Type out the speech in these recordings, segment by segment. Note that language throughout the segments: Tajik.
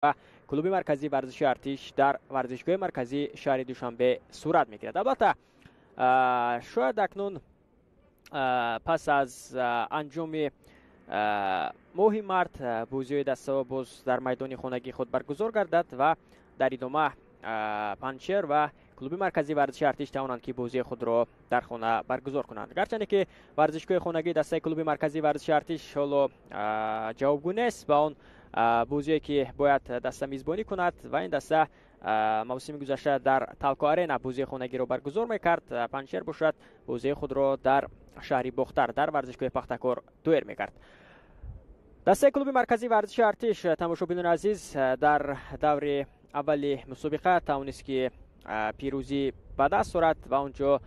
Ва клуби марказии варзиши Артиш дар варзишгоҳи марказии шаҳри Душанбе сурат мегирад. Албатта, шояд акнун пас аз анҷоми моҳи март бозиҳои дастаҳо боз дар майдони хонагии худ баргузор гардад ва дар идома Панҷшер ва клуби марказии варзиши Артиш тавонанд, ки бозии худро дар хона баргузор кунанд. Гарчанде ки варзишгоҳи хонагии дастаи клуби марказии варзиши Артиш ҳоло ҷавобгӯ нест ба он бозие, ки бояд даста мизбонӣ кунад, ва ин даста мавсими гузашта дар Талко Арена бозии хонагиро баргузор мекард. Панҷшер бошад, бозии худро дар шаҳри Бохтар дар варзишгоҳи Пахтакор доир мекард. Дастаи клуби марказии варзиши Артиш, тамошобинони азиз, дар даври аввали мусобиқа тавонист, ки пирӯзӣ ба даст орад ва он ҷо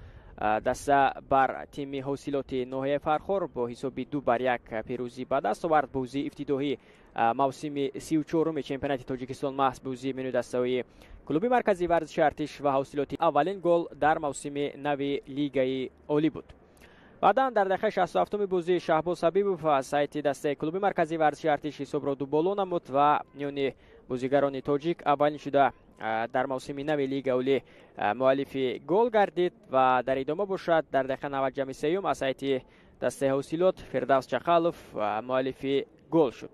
даста бар тими Ҳосилоти ноҳияи Фархор бо ҳисоби 2-1 пирӯзӣ ба даст овард. Бозии ибтидоӣ мавсими 34-уми чемпионати Тоҷикистон маҳз бозии миёни дастаҳои клуби марказии варзиши Артиш ва Ҳосилоти аввалин гол дар мавсими нави Лигаи Олӣ буд. Баъдан дар дақиқаи 67-уми бозӣ Шаҳбоз Ҳабибов аз сайти дастаи клуби марказии варзиши Артиш ҳисобро дуболо намуд ва миёни бозигарони тоҷик аввалин шуда дар мавсими нави Лига Олӣ муаллифи гол гардид. Ва дар идома бошад, дар дақиқаи 90+3 аз сайти дастаи Ҳосилот Фирдавс Чақалов муаллифи гол шуд.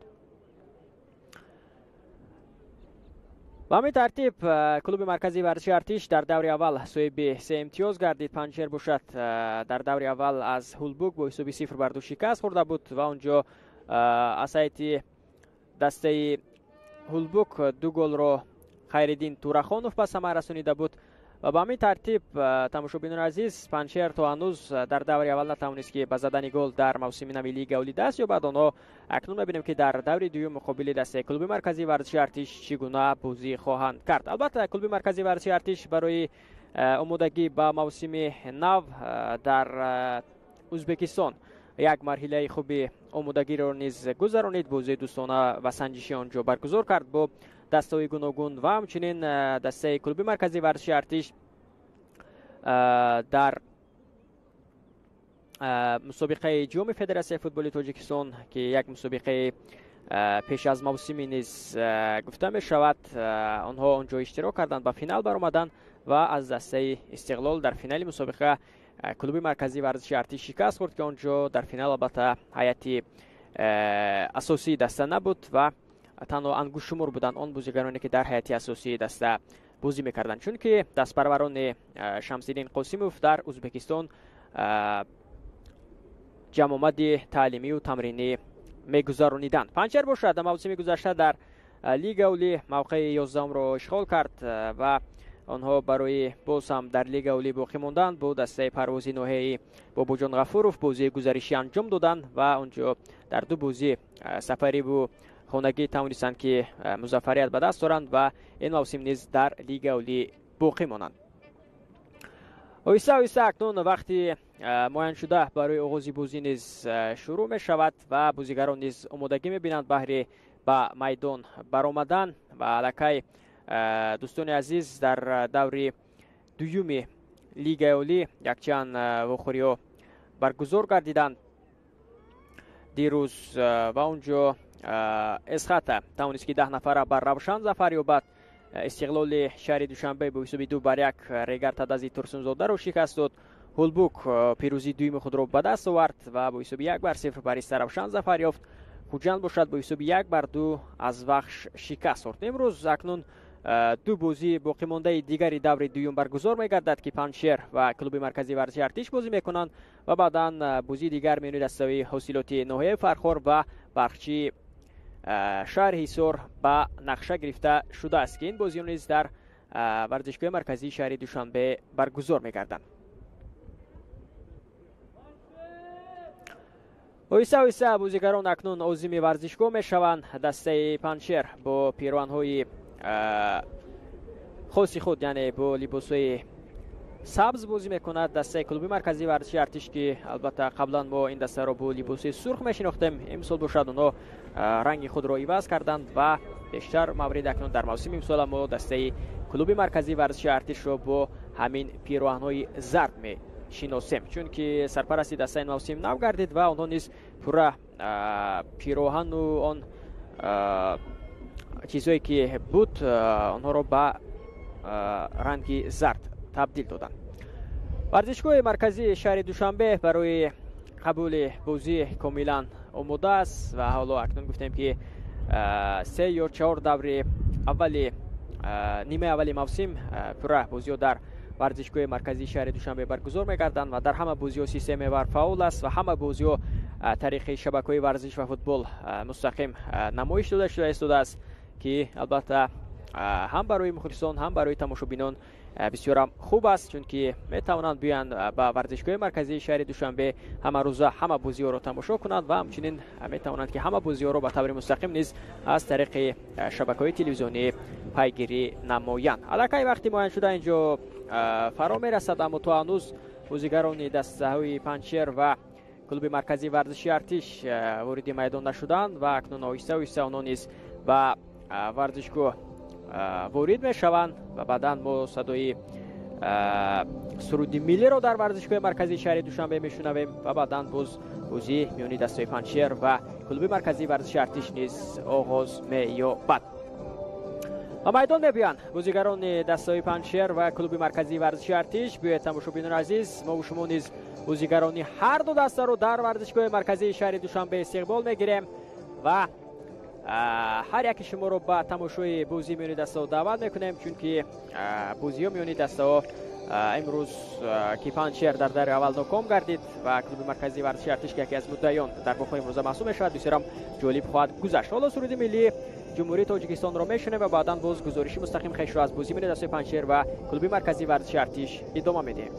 Ба ҳамин тартиб клуби марказии варзиши Артиш дар даври аввал соҳиби се имтиёз гардид. Панҷшер бошад, дар даври аввал аз Ҳулбук бо ҳисоби 0-2 шикаст хӯрда буд ва он ҷо аз сайти дастаи Ҳулбук ду голро Хайриддин Турахонов ба самар расонида буд. Ва ба ҳамин тартиб, тамошобинони азиз, Панҷшер то ҳанӯз дар даври аввал натавонист, ки ба задани гол дар мавсими нави Лига Олӣ даст ёбад. Онҳо акнун мебинем, ки дар даври дуюм муқобили дастаи клуби марказии варзиши Артиш чӣ гуна бозӣ хоҳанд кард. Албатта, клуби марказии варзиши Артиш барои омодагӣ ба мавсими нав дар Ӯзбекистон як марҳилаи хуби омодагиро низ гузаронид, бозии дӯстона ва санҷиши он ҷо баргузор кард бо дастаҳои гуногун ва ҳамчунин дастаи клуби марказии варзиши Артиш дар мусобиқаи Ҷоми Федератсияи футболи Тоҷикистон, ки як мусобиқаи пеш аз мавсимӣ низ гуфта мешавад, онҳо он ҷо иштирок карданд, ба финал баромаданд ва аз дастаи Истиқлол дар финали мусобиқа клуби марказии варзиши Артиш шикаст хӯрд, ки он ҷо дар финал албатта ҳайати асосии даста набуд ва танҳо ангуштшумор буданд он бозигароне, ки дар ҳайати асосии даста бозӣ мекарданд, чунки дастпарварони Шамсиддин Қосимов дар Ӯзбекистон ҷамъомади таълимию тамринӣ мегузарониданд. Панҷшер бошад, дар мавсими гузашта дар Лига Олӣ мавқеи 11-умро ишғол кард ва онҳо барои боз ҳам дар Лига Олӣ боқӣ мондан бо дастаи Парвози ноҳияи Бобоҷон Ғафуров бозии гузаришӣ анҷом доданд ва он ҷо дар ду бозӣ, сафариву хонагӣ, тавонистанд, ки музаффарият ба даст оранд ва ин мавсим низ дар Лига Олӣ боқӣ монанд. Оҳиста оҳиста акнун вақти муайяншуда барои оғози бозӣ низ шурӯъ мешавад ва бозигарон низ омодагӣ мебинанд баҳри ба майдон баромадан. Ва аллакай, дӯстони азиз, дар даври дуюми Лигаи Олӣ якчанд вохӯриҳо баргузор гардиданд дирӯз ва он ҷо Эсхата тавонист, ки 10 нафара бар Равшан зафар ёбад. Истиқлоли шаҳри Душанбе бо ҳисоби 2-1 Регар Тадази Турсунзодаро шикаст дод. Ҳулбук пирӯзии дуюми худро ба даст овард ва бо ҳисоби 1-0 бар Истаравшан зафар ёфт. Хуҷанд бошад, бо ҳисоби 1-2 аз Вахш шикаст хӯрд. Имрӯз акнун ду бозии боқимондаи дигари даври дуюм баргузор мегардад, ки Панҷшер ва клуби марказии варзиши Артиш бозӣ мекунанд ва баъдан бозии дигар миёни дастаҳои Ҳосилоти ноҳияи Фархор ва Барқчии шаҳри Ҳисор ба нақша гирифта шудааст, ки ин бозиҳо низ дар варзишгоҳи марказии шаҳри Душанбе баргузор мегарданд. Оҳиста оҳиста бозигарон акнун озими варзишгоҳ мешаванд. Дастаи Панҷшер бо пироҳанҳои хоси худ, яъне бо либосҳои сабз бозӣ мекунад. Дастаи клуби марказии варзиши Артиш, ки албатта қаблан мо ин дастаро бо либоси сурх мешинохтем, имсол бошад, онҳо ранги худро иваз карданд ва бештар маврид акнун дар мавсими имсола мо дастаи клуби марказии варзиши Артишро бо ҳамин пироҳанҳои зард мешиносем, чунки сарпарасти даста ин мавсим нав гардид ва онҳо низ пурра пироҳану он Чизҳое ки буд, онҳоро ба ранги зард табдил доданд. Варзишгоҳи марказии шаҳри Душанбе барои қабули бозӣ комилан омода аст ва ҳоло акнун гуфтем, ки се ё чор даври аввали нимаи аввали мавсим пурра бозиҳо дар варзишгоҳи марказии шаҳри Душанбе баргузор мегарданд ва дар ҳама бозиҳо системаи ВАР фаъол аст ва ҳама бозиҳо тариқи шабакаҳои варзиш ва футбол мустақим намоиш дода шуда истодааст, ки албатта ҳам барои мухлисон, ҳам барои тамошобинон бисёрам хуб аст, чунки метавонанд биёянд ба варзишгоҳи марказии шаҳри Душанбе, ҳамарӯза ҳама бозиҳоро тамошо кунанд ва ҳамчунин метавонанд, ки ҳама бозиҳоро ба таври мустақим низ аз тариқи шабакаҳои телевизионӣ пайгирӣ намоянд. Аллакай вақти муайяншуда инҷо фаро мерасад, аммо то ҳанӯз бозигарони дастаҳои Панҷшер ва клуби марказии варзиши Артиш вориди майдон нашуданд ва акнун оҳиста оҳиста онҳо низ ба варзишгоҳ ворид мешаванд ва баъдан мо садои суруди миллиро дар варзишгоҳи марказии шаҳри Душанбе мешунавем ва баъдан боз бозӣ миёни дастаи Панҷшер ва клуби марказии варзиши Артиш низ оғоз меёбад. Ба майдон мебиёянд бозигарони дастаҳои Панҷшер ва клуби марказии варзиши Артиш. Биёед, тамошобинони азиз, мову шумо низ бозигарони ҳар ду дастаро дар варзишгоҳи марказии шаҳри Душанбе истиқбол мегирем ва ҳар яке шуморо ба тамошои бозӣ миёни дастаҳо даъват мекунем, чунки бозиҳо миёни дастаҳо имрӯз, ки Панҷшер дар даври аввал ноком гардид ва клуби марказии варзиши Артиш, ки яке аз муддаиён дар бохҳои имрӯза маҳсуб мешавад, бисёрам ҷолиб хоҳад гузашт. Ҳоло суруди миллии Ҷумҳурии Тоҷикистонро мешунем ва баъдан боз гузориши мустақим хешро аз бозӣ миёни дастаи Панҷшер ва клуби марказии варзиши Артиш идома медиҳем.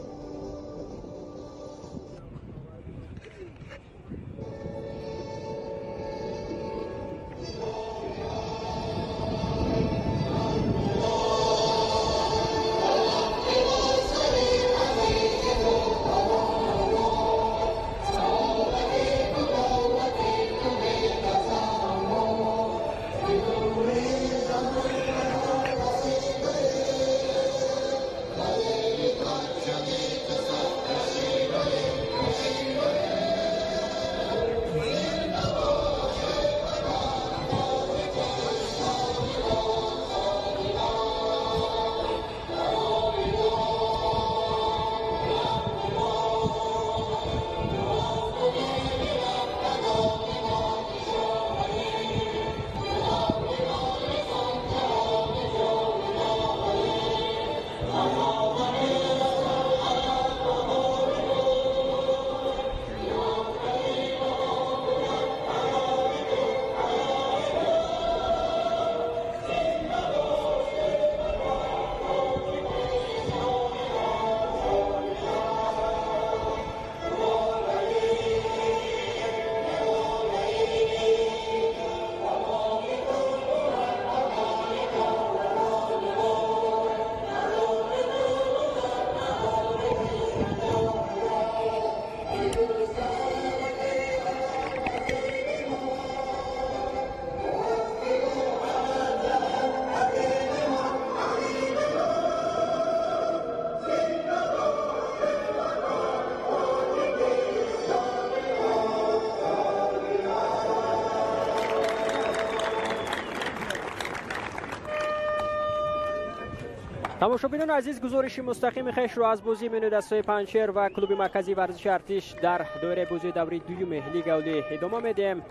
Тамошобинони азиз, гузориши мустақими хешро аз бозии миёни дастаҳои Панҷшер ва клуби марказии варзиши Артиш дар доираи бозии даври дуюми Лигаи Олӣ идома медиҳем.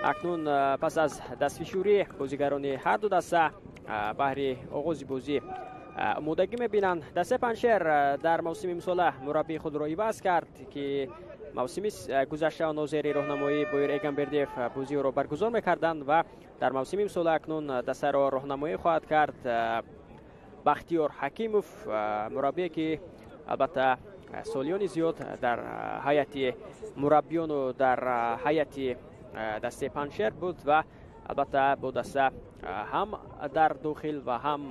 Акнун пас аз дастфишурӣ бозигарони ҳар ду даста баҳри оғози бозӣ омодагӣ мебинанд. Дастаи Панҷшер дар мавсими имсола мураббии худро иваз кард, ки мавсими гузашта онҳо зери роҳнамоии Боир Эгамбердиев бозиҳоро баргузор мекарданд ва дар мавсими имсола акнун дастаро роҳнамоӣ хоҳад кард Бахтиёр Ҳакимов, мураббие, ки албатта солиёни зиёд дар ҳайати мураббиёну дар ҳайати дастаи Панҷшер буд ва албатта бо даста ҳам дар дохил ва ҳам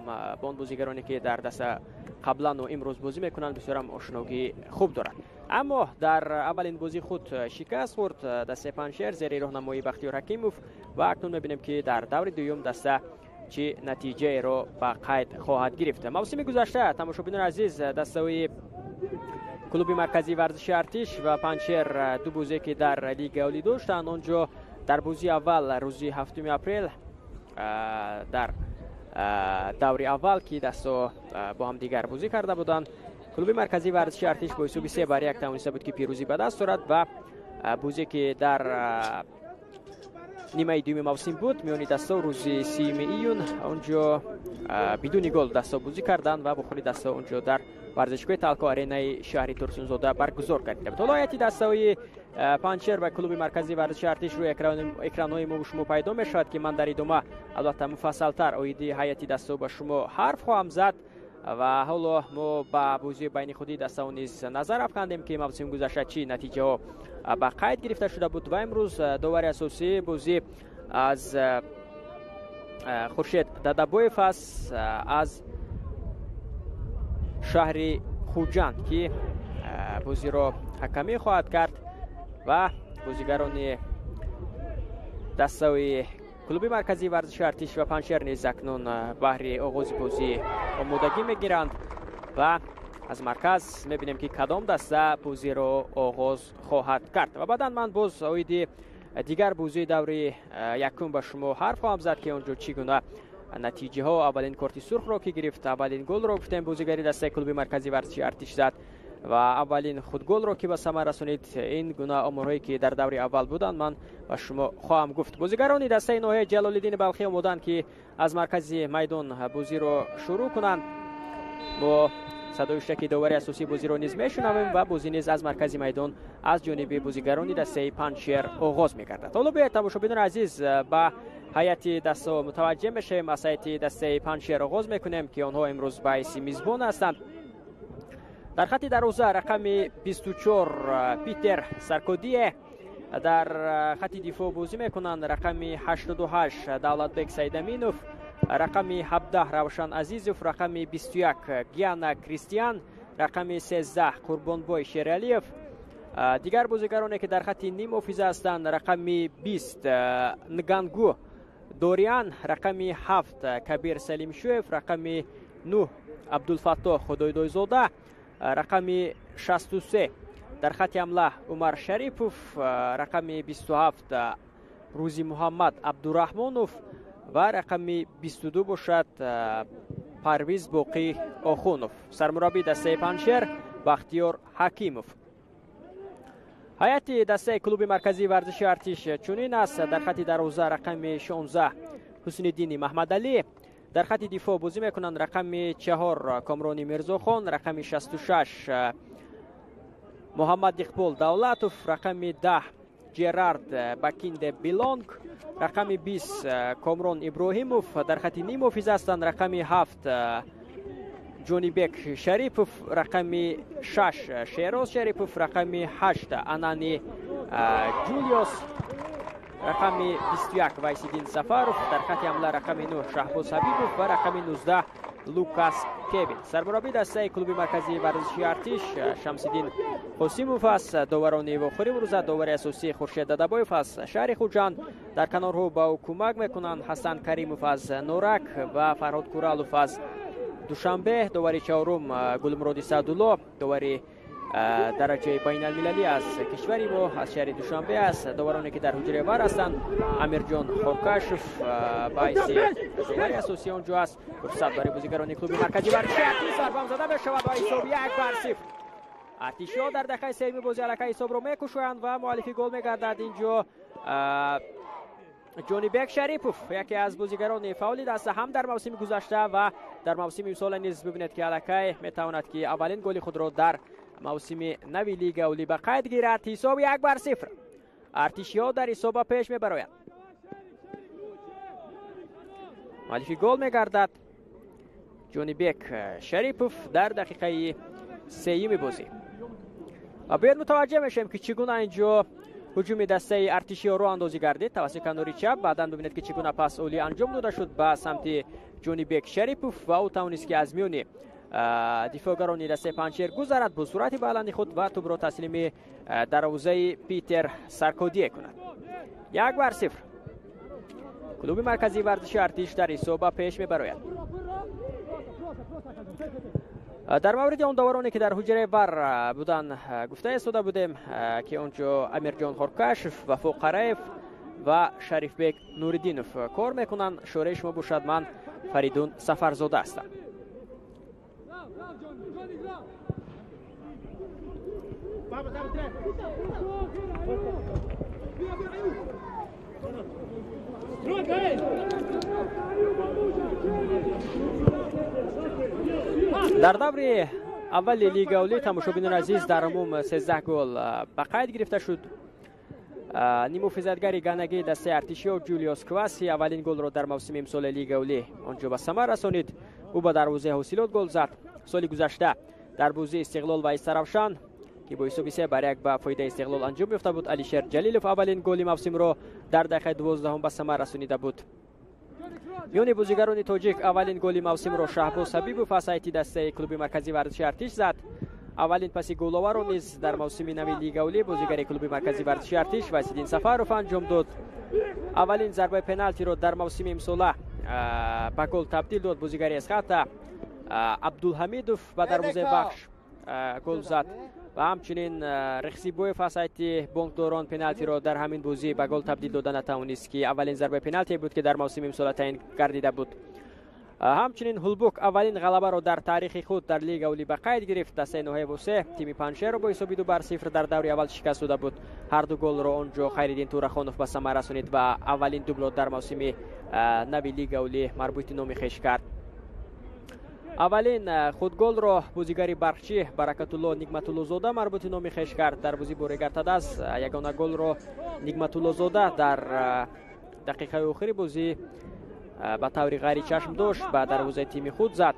бо он бозигароне, ки дар даста қаблану имрӯз бозӣ мекунанд, бисёрам ошногии хуб дорад. Аммо дар аввалин бозии худ шикаст хӯрд дастаи Панҷшер зери роҳнамоии Бахтиёр Ҳакимов ва акнун мебинем, ки дар даври дуюм даста чӣ натиҷаеро ба қайд хоҳад гирифт. Мавсими гузашта, тамошобинони азиз, дастаҳои клуби марказии варзиши Артиш ва Панҷшер ду бозе, ки дар Лигаи Олӣ доштанд, он ҷо дар бозии аввал рӯзи 7 апрел Дар даври аввал, ки дастаҳо бо ҳамдигар бозӣ карда буданд, клуби марказии варзиши Артиш бо ҳисоби 3-1 тавониста буд, ки пирӯзӣ ба даст орад. Ва бозие, ки дар нимаи дуюми мавсим буд миёни дастаҳо, рӯзи 30 июн, онҷо бидуни гол дастаҳо бозӣ карданд ва бухори дастаҳо онҷо дар варзишгоҳи Талко Аренаи шаҳри Турсунзода баргузор гардида буд. Ҳоло ҳайати дастаҳои Панҷшер ва клуби марказии варзиши Артиш рӯи экранҳои мо шумо пайдо мешавад, ки ман дар идома албатта муфассалтар оиди ҳайати дастаҳо ба шумо ҳарф хоҳам зад. Ва ҳоло мо ба бозии байни худии дастаҳо низ назар афкандем, ки мавсими гузашта чӣ натиҷаҳо ба қайд гирифта шуда буд. Ва имрӯз довари асосии бозӣ аз Хуршед Дадабоев аст аз шаҳри Хуҷанд, ки бозиро ҳакамӣ хоҳад кард. Ва бозигарони дастаи клуби марказии варзиши Артиш ва Панҷшер низ акнун баҳри оғози бозӣ омодагӣ мегиранд ва аз марказ мебинем, ки кадом даста бозиро оғоз хоҳад кард. Ва баъдан ман боз оиди дигар бозии даври якум ба шумо ҳарф хоҳам зад, ки он ҷо чӣ гуна натиҷаҳо, аввалин корти сурхро ки гирифт, аввалин голро гуфтем бозигари дастаи клуби марказии варзиши Артиш зад ва аввалин худголро ки ба самар расонид. Ин гуна оморҳое, ки дар даври аввал буданд, ман ба шумо хоҳам гуфт. Бозигарони дастаи ноҳияи Ҷалолиддини Балхӣ омоданд, ки аз маркази майдон бозиро шурӯъ кунанд. Мо садои шаки довари асосии бозиро низ мешунавем ва бозӣ низ аз маркази майдон аз ҷониби бозигарони дастаи Панҷшер оғоз мегардад. Ҳоло биёед, тамошобинони азиз, ба ҳайати дастаҳо мутаваҷҷеҳ мешавем. Аз ҳайати дастаи Панҷшер оғоз мекунем, ки онҳо имрӯз ба ҳайси мизбон ҳастанд. Дар хати дарвоза рақами 24 Питер Саркодие, дар хати дифоъ бозӣ мекунанд рақами 88 Давлатбек Сайдаминов, рақами 17 Равшан Азизов, рақами 21 Гиана Кристиан, рақами 13 Қурбонбой Шералиев. Дигар бозигароне, ки дар хати нимҳофиза ҳастанд, рақами 20 Нгангу Дориан, рақами 7 Кабир Салимшоев, рақами 9 Абдулфаттоҳ Худойдойзода, рақами 63 дар хати ҳамла Умар Шарипов, рақами 27 Рӯзи Муҳаммад Абдураҳмонов ва рақами 22 бошад Парвиз Боқӣ Охунов. Сармураббии дастаи Панҷшер Бахтиёр Ҳакимов. Ҳайати дастаи клуби марказии варзиши Артиш чунин аст: дар хати дарвоза рақами 16 Ҳусниддини Маҳмадалӣ, дар хати дифоъ бозӣ мекунанд рақами 4 Комрони Мирзохон, рақами 66 Муҳаммад Иқбол Давлатов, рақами 10 Ҷерард Бакинде Билонг, рақами 20 Комрон Иброҳимов, дар хати нимҳофиза ҳастанд рақами 7 Ҷонибек Шарипов, рақами 6 Шероз Шарипов, рақами 8 Анани Ҷулиос, рақами 21 Вайсиддин Сафаров, дар хати ҳамла рақами 9 Шаҳбоз Ҳабибов ва рақами 19 Лукас Кевин. Сармураббии дастаи клуби марказии варзиши Артиш Шамсиддин Қосимов аст. Доварони вохӯри имрӯза: довари асосӣ Хуршед Дадабоев аз шаҳри Хуҷанд, дар канорҳо ба ӯ кӯмак мекунанд Ҳасан Каримов аз Норак ва Фарҳод Куралов аз Душанбе, довари чаҳорум Гулмуроди Саъдулло, довари дараҷаи байналмилалӣ аз кишвари мо, аз шаҳри Душанбе аст. Довароне, ки дар ҳуҷраи вар ҳастанд, Амирҷон Хоркашев ба ҳайси довари асосии он ҷо аст. Фурсат барои бозигарони клуби марказии варзиши Артиш, зарбам зада мешавад ва ҳисоб 1-0. Артишиҳо дар дақиқаи сеюми бозӣ аллакай ҳисобро мекушоянд ва муаллифи гол мегардад инҷо Ҷонибек Шарипов, яке аз бозигарони фаъоли даста ҳам дар мавсими гузашта ва дар мавсими имсола низ. Бибинед, ки аллакай метавонад, ки аввалин голи худро дар мавсими нави лига олӣ ба қайд гирад. Ҳисоб 1-0, артишиҳо дар ҳисоба пеш мебароянд. Муаллифи гол мегардад Ҷонибек Шарипов дар дақиқаи сеюми бозӣ. Ва биёед мутаваҷҷеҳ мешавем, ки чӣ гуна инҷо ҳуҷуми дастаи артишиҳо роҳ андозӣ гардид тавассути канори чап. Баъдан бибинед, ки чӣ гуна пас олӣ анҷом дода шуд ба самти Ҷонибек Шарипов ва ӯ тавонист, ки аз миёни дифоъгарони дастаи Панҷшер гузарад бо суръати баланди худ ва тӯбро таслими дарвозаи Питер Саркодие кунад. 1-0, клуби марказии варзиши Артиш дар ҳисоба пеш мебарояд. Дар мавриди он довароне, ки дар ҳуҷраи вар буданд, гуфта истода будем, ки он ҷо Амирҷон Хоркашев, Вафо Қараев, Ва Шарифбек Нуриддинов кор мекунанд. Шораи шумо бошад, ман Фаридун Сафарзода ҳастам. Дар даври аввали Лига Олӣ, тамошобинони азиз, дар умум 13 гол ба қайд гирифта шуд. Нимуҳофизатгари ганагии дастаи артишиё Ҷулиус Кваси аввалин голро дар мавсими имсоли Лига Олӣ онҷо ба самар расонид. Ӯ ба дарвозаи Ҳосилот гол зад. Соли гузашта дар бозии Истиқлол ва Истаравшан, ки бо ҳисоби 3-1 ба фоидаи Истиқлол анҷом ёфта буд, Алишер Ҷалилов аввалин голи мавсимро дар дақиқаи 12 ба самар расонида буд. Миёни бозигарони тоҷик аввалин голи мавсимро Шаҳбоз Ҳабибов аз ҳайати дастаи клуби марказии варзиши Артиш зад. Аввалин паси головарро низ дар мавсими нави Лига Олӣ бозигари клуби марказии варзиши Артиш Васиддин Сафаров анҷом дод. Аввалин зарбаи пеналтиро дар мавсими имсола ба гол табдил дод бозигари Эсхата Абдулҳамидов ба дарвозаи Вахш гол зад ва ҳамчунин Рехсибоев аз ҳайати бонкдорон пеналтиро дар ҳамин бозӣ ба гол табдил дода натавонист, ки аввалин зарбаи пеналтие буд, ки дар мавсими имсола таъин гардида буд. Ҳамчунин Ҳулбук аввалин ғалабаро дар таърихи худ дар Лига Олӣ ба қайд гирифт. Дастаи ноҳияи Восе тими Панҷшерро бо ҳисоби 2-0 дар даври аввал шикаст дода буд. Ҳар ду голро онҷо Хайриддин Турахонов ба самар расонид ва аввалин дублро дар мавсими нави Лига Олӣ марбути номи хеш кард. Аввалин худголро бозигари Барқчӣ Баракатулло Нигматуллозода марбути номи хеш кард. Дар бозӣ бо Регартадаз ягона голро Нигматуллозода дар дақиқаи охири бозӣ ба таври ғайричашм дошт ба дарвозаи тими худ зад.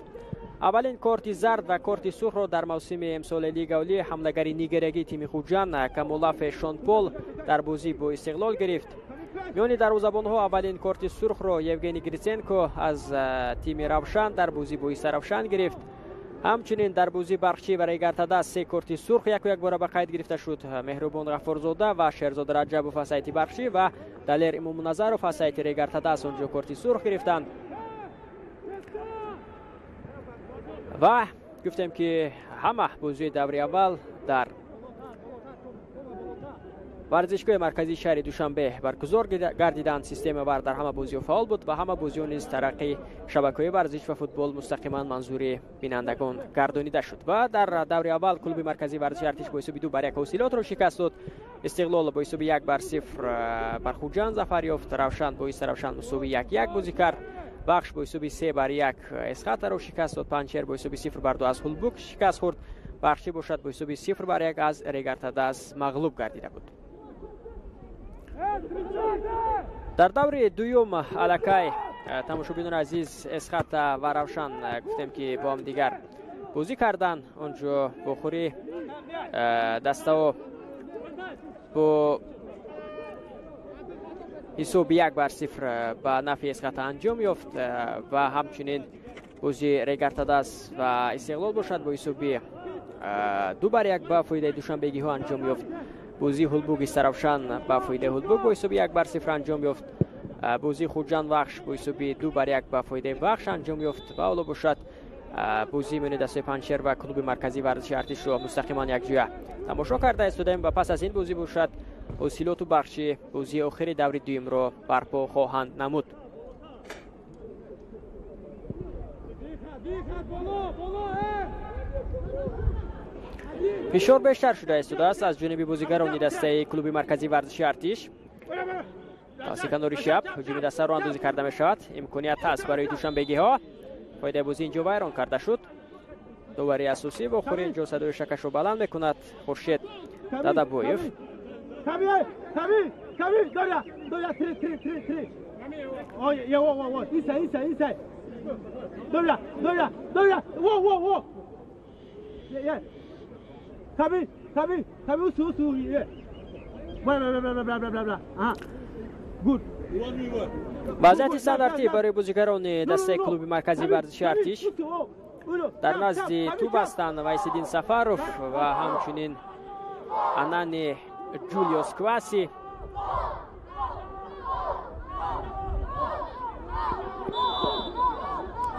Аввалин корти зард ва корти сурхро дар мавсими имсоли Лига Олӣ ҳамлагари нигарагии тими Хуҷанд Камолафе Шонпол дар бозӣ бо Истиқлол гирифт. Миёни дарвозабонҳо аввалин корти сурхро Евгений Гриценко аз тими Равшан дар бозӣ бо Истаравшан гирифт. Ҳамчунин дар бозии Барқчӣ ва Регартадаз 3 корти сурх яку якбора ба қайд гирифта шуд. Меҳрубон Ғаффорзода ва Шерзод Раҷабов аз ҳайати Барқчӣ ва Далер Имомназаров аз ҳайати Регартадаз онҷо корти сурх гирифтанд. Ва гуфтем, ки ҳама бозии даври аввал дар варзишгоҳи марказии шаҳри Душанбе баргузор гардиданд. Системаи ВАР дар ҳама бозиҳо фаъол буд ва ҳама бозиҳо низ тариқи шабакаҳои варзиш ва футбол мустақиман манзури бинандагон гардонида шуд. Ва дар даври аввал клуби марказии варзиши Артиш бо ҳисоби 2-1 Ҳосилотро шикаст дод. Истиқлол бо ҳисоби 1-0 бар Хуҷанд зафар ёфт. Равшан бо Истаравшан мусовии 1-1 бозӣ кард. Вахш бо ҳисоби 3-1 Эсхатаро шикаст дод. Панҷшер бо ҳисоби 0-2 аз Ҳулбук шикаст хӯрд. Барқчӣ бошад бо ҳисоби 0-1 аз Регартадаз мағлуб гардида буд. Дар даври дуюм аллакай, тамошобинони азиз, Эсхата ва Равшан гуфтем, ки бо ҳамдигар бозӣ карданд. Онҷо вохӯрӣ дастао бо ҳисоби 1-0 ба нафъи Эсхата анҷом ёфт ва ҳамчунин бозии Регартадаз ва Истиқлол бошад бо ҳисоби 2-1 ба фоидаи душанбегиҳо анҷом ёфт. Бозии Ҳулбук Истаравшан ба фоидаи Ҳулбук бо ҳисоби 1-0 анҷом ёфт. Бозии Хуҷанд Вахш бо ҳисоби 2-1 ба фоидаи Вахш анҷом ёфт ва ҳоло бошад бозии миёни дастаи Панҷшер ва клуби марказии варзиши Артишро мустақиман якҷоя тамошо карда истодаем ва пас аз ин бозӣ бошад Ҳосилоту Барқчӣ бозии охири даври дуюмро барпо хоҳанд намуд. Фишор бештар шуда истодааст аз ҷониби бозигарони дастаи клуби марказии варзиши Артиш. Паси канори чап ҳуҷуми дастаро андозӣ карда мешавад. Имконият ҳаст барои душанбегиҳо. Фоидаи бозӣ инҷо вайрон карда шуд. Довари асосӣ вохӯрӣ инҷо садои шакашро баланд мекунад. Хуршед Дадабоев. Вазъияти стандартӣ барои бозигарони дастаи клуби марказии варзиши Артиш. Дар назди тӯб ҳастанд Вайсиддин Сафаров ва ҳамчунин Анани Ҷулиус Кваси.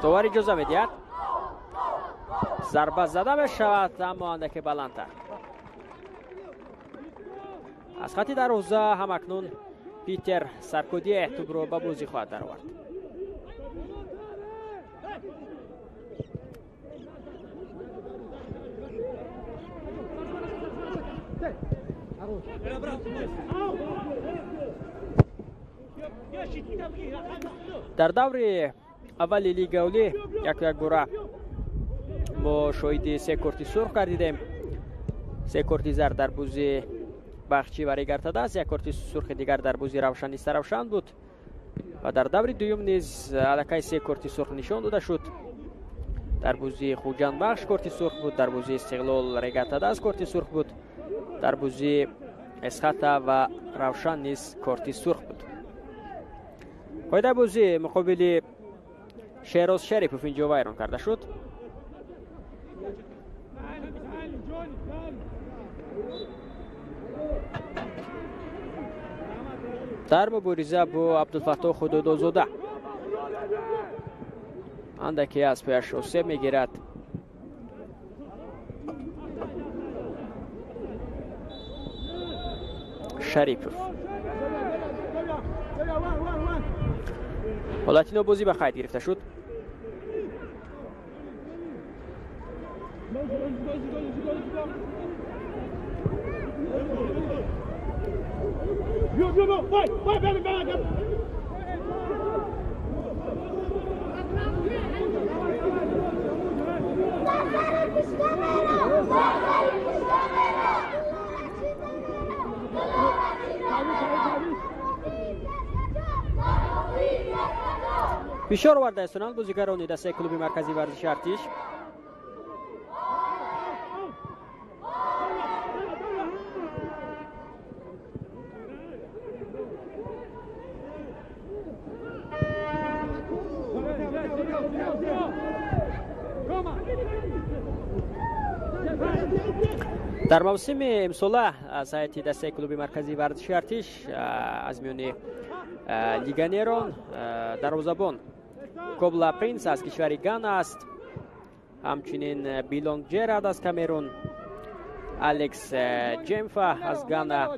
Довар иҷоза медиҳад. Зарба зада мешавад, аммо андаке баландтар. Аз хати дарвоза ҳам акнун Питер Саркодие тӯбро ба бозӣ хоҳад даровард. Дар даври аввали Лигаи Олӣ як бора мо шоҳиди се корти сурх гардидем. Се корти зард дар бозии Бахчӣ ва Регартадаз, як корти сурхи дигар дар бозии Равшан Истаравшан буд ва дар даври дуюм низ аллакай се корти сурх нишон дода шуд. Дар бозии Хуҷандбахш корти сурх буд, дар бозии Истиқлол Регартадаз корти сурх буд, дар бозии Эсхата ва Равшан низ корти сурх буд. Қоидаи бозӣ муқобили Шероз Шарипов инҷо вайрон карда шуд. Дар мубориза бо Абдулфаттоҳ Худодозода андаке аз пояш осеб мегирад. Шарипов. Ҳолати нобозӣ ба қайд гирифта шуд. Фишор оварда истонанд бозигарони дастаи клуби марказии варзиши Артиш. Дар мавсими имсола аз ҳайати дастаи клуби марказии варзиши Артиш аз миёни легионерон дарвозабон Кобла Принс аз кишвари Гана аст, ҳамчунин Билонг Джерард аз Камерун, Алекс Джемфа аз Гана,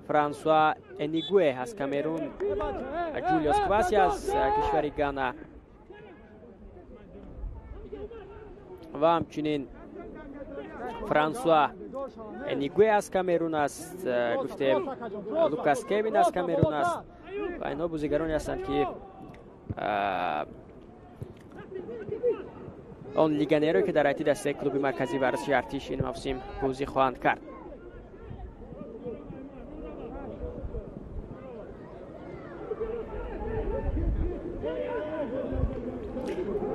Франсуа Энигуе аз Камерун, Ҷулиус Кваси аз кишвари Гана ва ҳамчунин Франсуа Энигуе аз Камерун аст, гуфтем Лукас Кевин аз Камерун аст ва инҳо бозигароне ҳастанд ки он легионерое ки дар ҳайати дастаи клуби марказии варзиши Артиш ин мавсим бозӣ хоҳанд кард.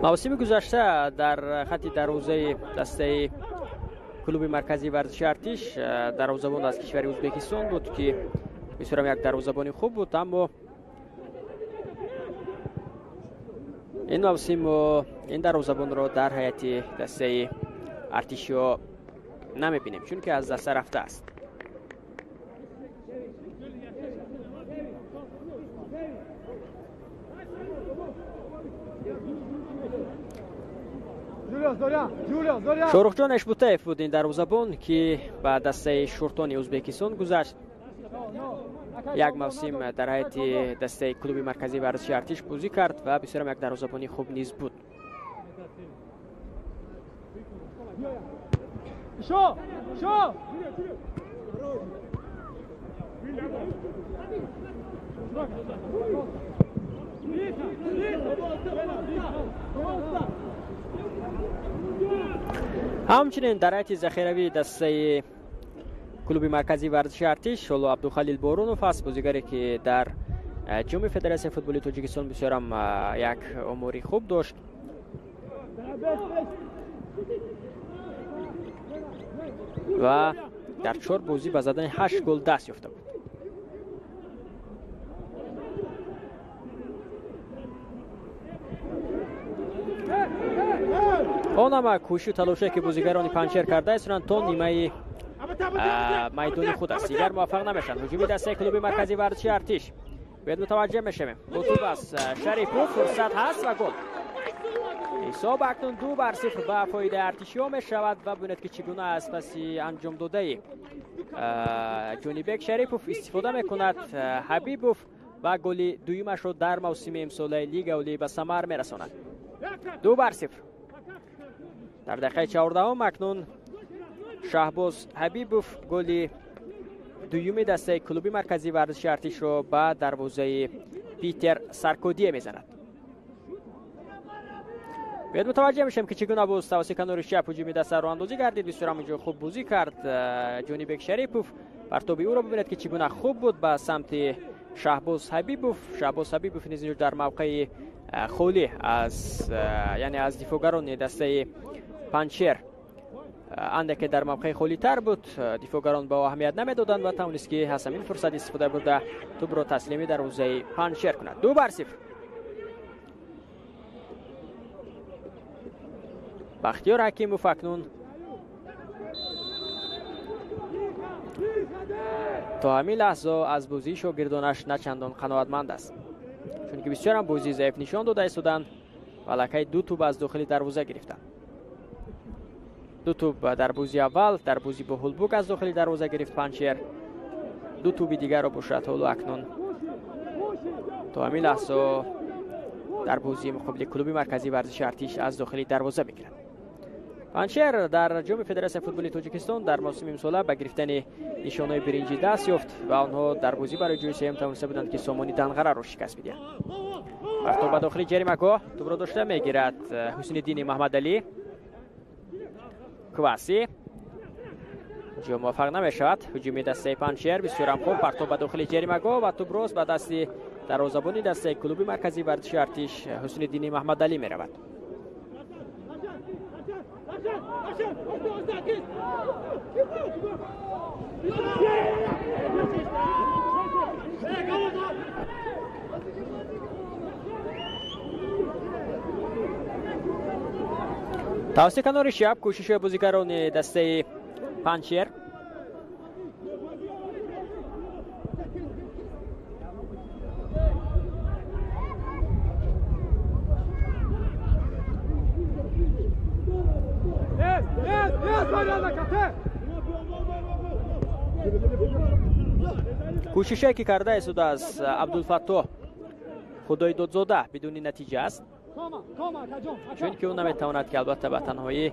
Мавсими гузашта дар хатти дарвозаи дастаи клуби марказии варзиши Артиш дарвозабон аз кишвари Ӯзбекистон буд ки бисёрам як дарвозабони хуб буд, аммо ин мавсим ин дарвозабонро дар ҳайати дастаи артишиҳо намебинем, чунки аз даста рафтааст. Шоҳрухҷон Эшбутаев буд ин дарвозабон ки ба дастаи Шуртони Ӯзбекистон гузашт. Як мавсим дар ҳайати дастаи клуби марказии варзиши Артиш бозӣ кард ва бисёрам як дарвозабони хуб низ буд. Ҳамчунин дар ҳайати захиравии дастаи клуби марказии варзиши Артиш Шоло Абдухалил Борунов аст, бозигаре ки дар ҷоми Федератсияи футболи Тоҷикистон бисёрам як омори хуб дошт. Ва дар 4 бозӣ ба задани 8 гол даст ёфта буд. Он ҳама кӯшишу талоше ки бозигарони Панҷшер карда истонанд то нимаи майдони худ аст, дигар муваффақ намешаванд. Ҳуҷуми дастаи клуби марказии варзиши Артиш. Бояд мутаваҷҷеҳ мешавем. Бо тӯб аст Шарипов, фурсат ҳаст ва гол. Ҳисоб акнун 2-0 ба фоидаи артишиҳо мешавад ва бубинед ки чӣ гуна аз паси анҷом додаи Ҷонибек Шарипов истифода мекунад Ҳабибов ва голи дуюмашро дар мавсими имсолаи Лигаи Олӣ ба самар мерасонад. 2-0. Дар дақиқаи 14 акнун Шаҳбоз Ҳабибов голи дуюми дастаи клуби марказии варзиши Артишро ба дарвозаи Питер Саркодие мезанад. Биёед мутаваҷҷеҳ мешавем, ки чӣ гуна боз тавассути канори чап ҳуҷуми даста роҳандозӣ гардид. Бисёр ҳам инҷо хуб бозӣ кард Ҷонибек Шарипов. Партоби ӯро бибинед, ки чӣ гуна хуб буд ба самти Шаҳбоз Ҳабибов. Шаҳбоз Ҳабибов низ инҷо дар мавқеи холӣ аз яъне аз дифоъгарони дастаи Панҷшер андаке дар мавқеи холитар буд. Дифоъгарон ба ӯ аҳамият намедоданд ва тавонист, ки аз ҳамин фурсат истифода бурда тӯбро таслими дарвозаи Панҷшер кунад. 2-0. Бахтиёр Ҳакимов акнун то ҳамин лаҳза аз бозии шогирдонаш начандон қаноатманд аст, чунки бисёрам бозии заиф нишон дода истоданд ва аллакай 2 тӯб аз дохили дарвоза гирифтанд. 2 тӯб дар бозии аввал, дар бозӣ бо Ҳулбук аз дохили дарвоза гирифт Панҷшер. 2 тӯби дигарро бошад ҳоло акнун то ҳамин лаҳза дар бозии муқобили клуби марказии варзиши Артиш аз дохили дарвоза мегирад. Панҷшер дар ҷоми Федератсияи футболи Тоҷикистон дар мавсими имсола ба гирифтани нишонаҳои биринҷӣ даст ёфт ва онҳо дар бозӣ барои ҷои сеюм тавониста буданд, ки Сомони Данғараро шикаст бидиҳанд. Партоб ба дохили ҷаримагоҳ, тӯбро дошта мегирад Ҳусниddини Маҳмадалӣ. Кваси ҷо муваффақ намешавад. Ҳуҷуми дастаи Панҷшер бисёрам хуб, партоб ба дохили ҷаримагоҳ ва тӯб рост ба дасти дарвозабони дастаи клуби марказии варзиши Артиш Ҳусниddини Маҳмадалӣ меравад. Тавассути канори чап кӯшишҳои бозигарони дастаи Панҷшер. Кӯшише ки карда истода аз Абдулфаттоҳ Худойдодзода бидуни натиҷа аст, чунки ӯ наметавонад, ки албатта ба танҳоӣ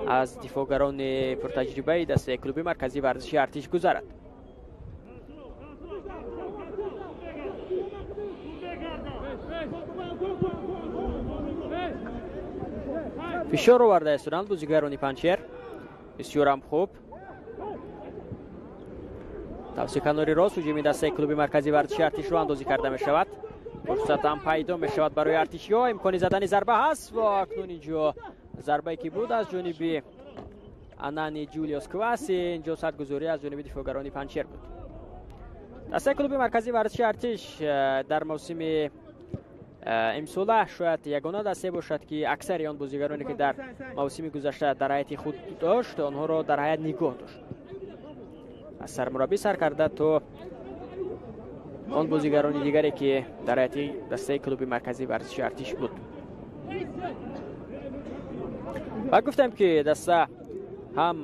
аз дифоъгарони пуртаҷрибаи дастаи клуби марказии варзиши Артиш гузарад. Фишор оварда истоданд бозигарони Панҷшер. Бисёрам хуб. Тавассути канори рост ҳуҷуми дастаи клуби марказии варзиши Артиш роҳандозӣ карда мешавад. Фурсат ҳам пайдо мешавад барои артишиҳо. Имкони задани зарба ҳаст ва акнун инҷо зарбае ки буд аз ҷониби Анани Ҷулиус Кваси, инҷо садгузорӣ аз ҷониби дифоъгарони Панҷшер буд. Дастаи клуби марказии варзиши Артиш дар мавсими имсола шояд ягона дастае бошад, ки аксари он бозигароне ки дар мавсими гузашта дар ҳайати худ дошт, онҳоро дар ҳайат нигоҳ дошт. Аз сармураббӣ сар карда то он бозигарони дигаре ки дар ҳайати дастаи клуби марказии варзиши Артиш буд. Ва гуфтем, ки даста ҳам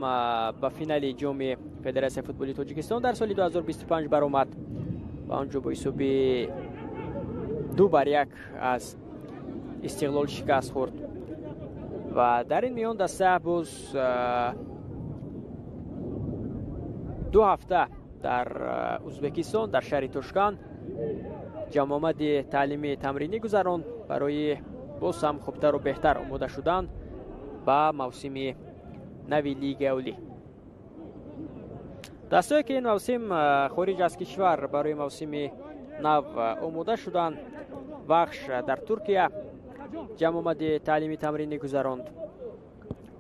ба финали ҷоми Федератсияи футболи Тоҷикистон дар соли 2025 баромад ва онҷо бо ҳисоби 2-1 аз Истиқлол шикаст хӯрд ва дар ин миён даста боз 2 ҳафта дар Узбекистон дар шаҳри Тошканд ҷамъомади таълими тамринӣ гузаронд барои боз ҳам хубтару беҳтар омода шудан ба мавсими нави Лигаи Олӣ. Дастое ки ин мавсим хориҷ аз кишвар барои мавсими нав омода шуданд, Вахш дар Туркия ҷамъомади таълими тамринӣ гузаронд.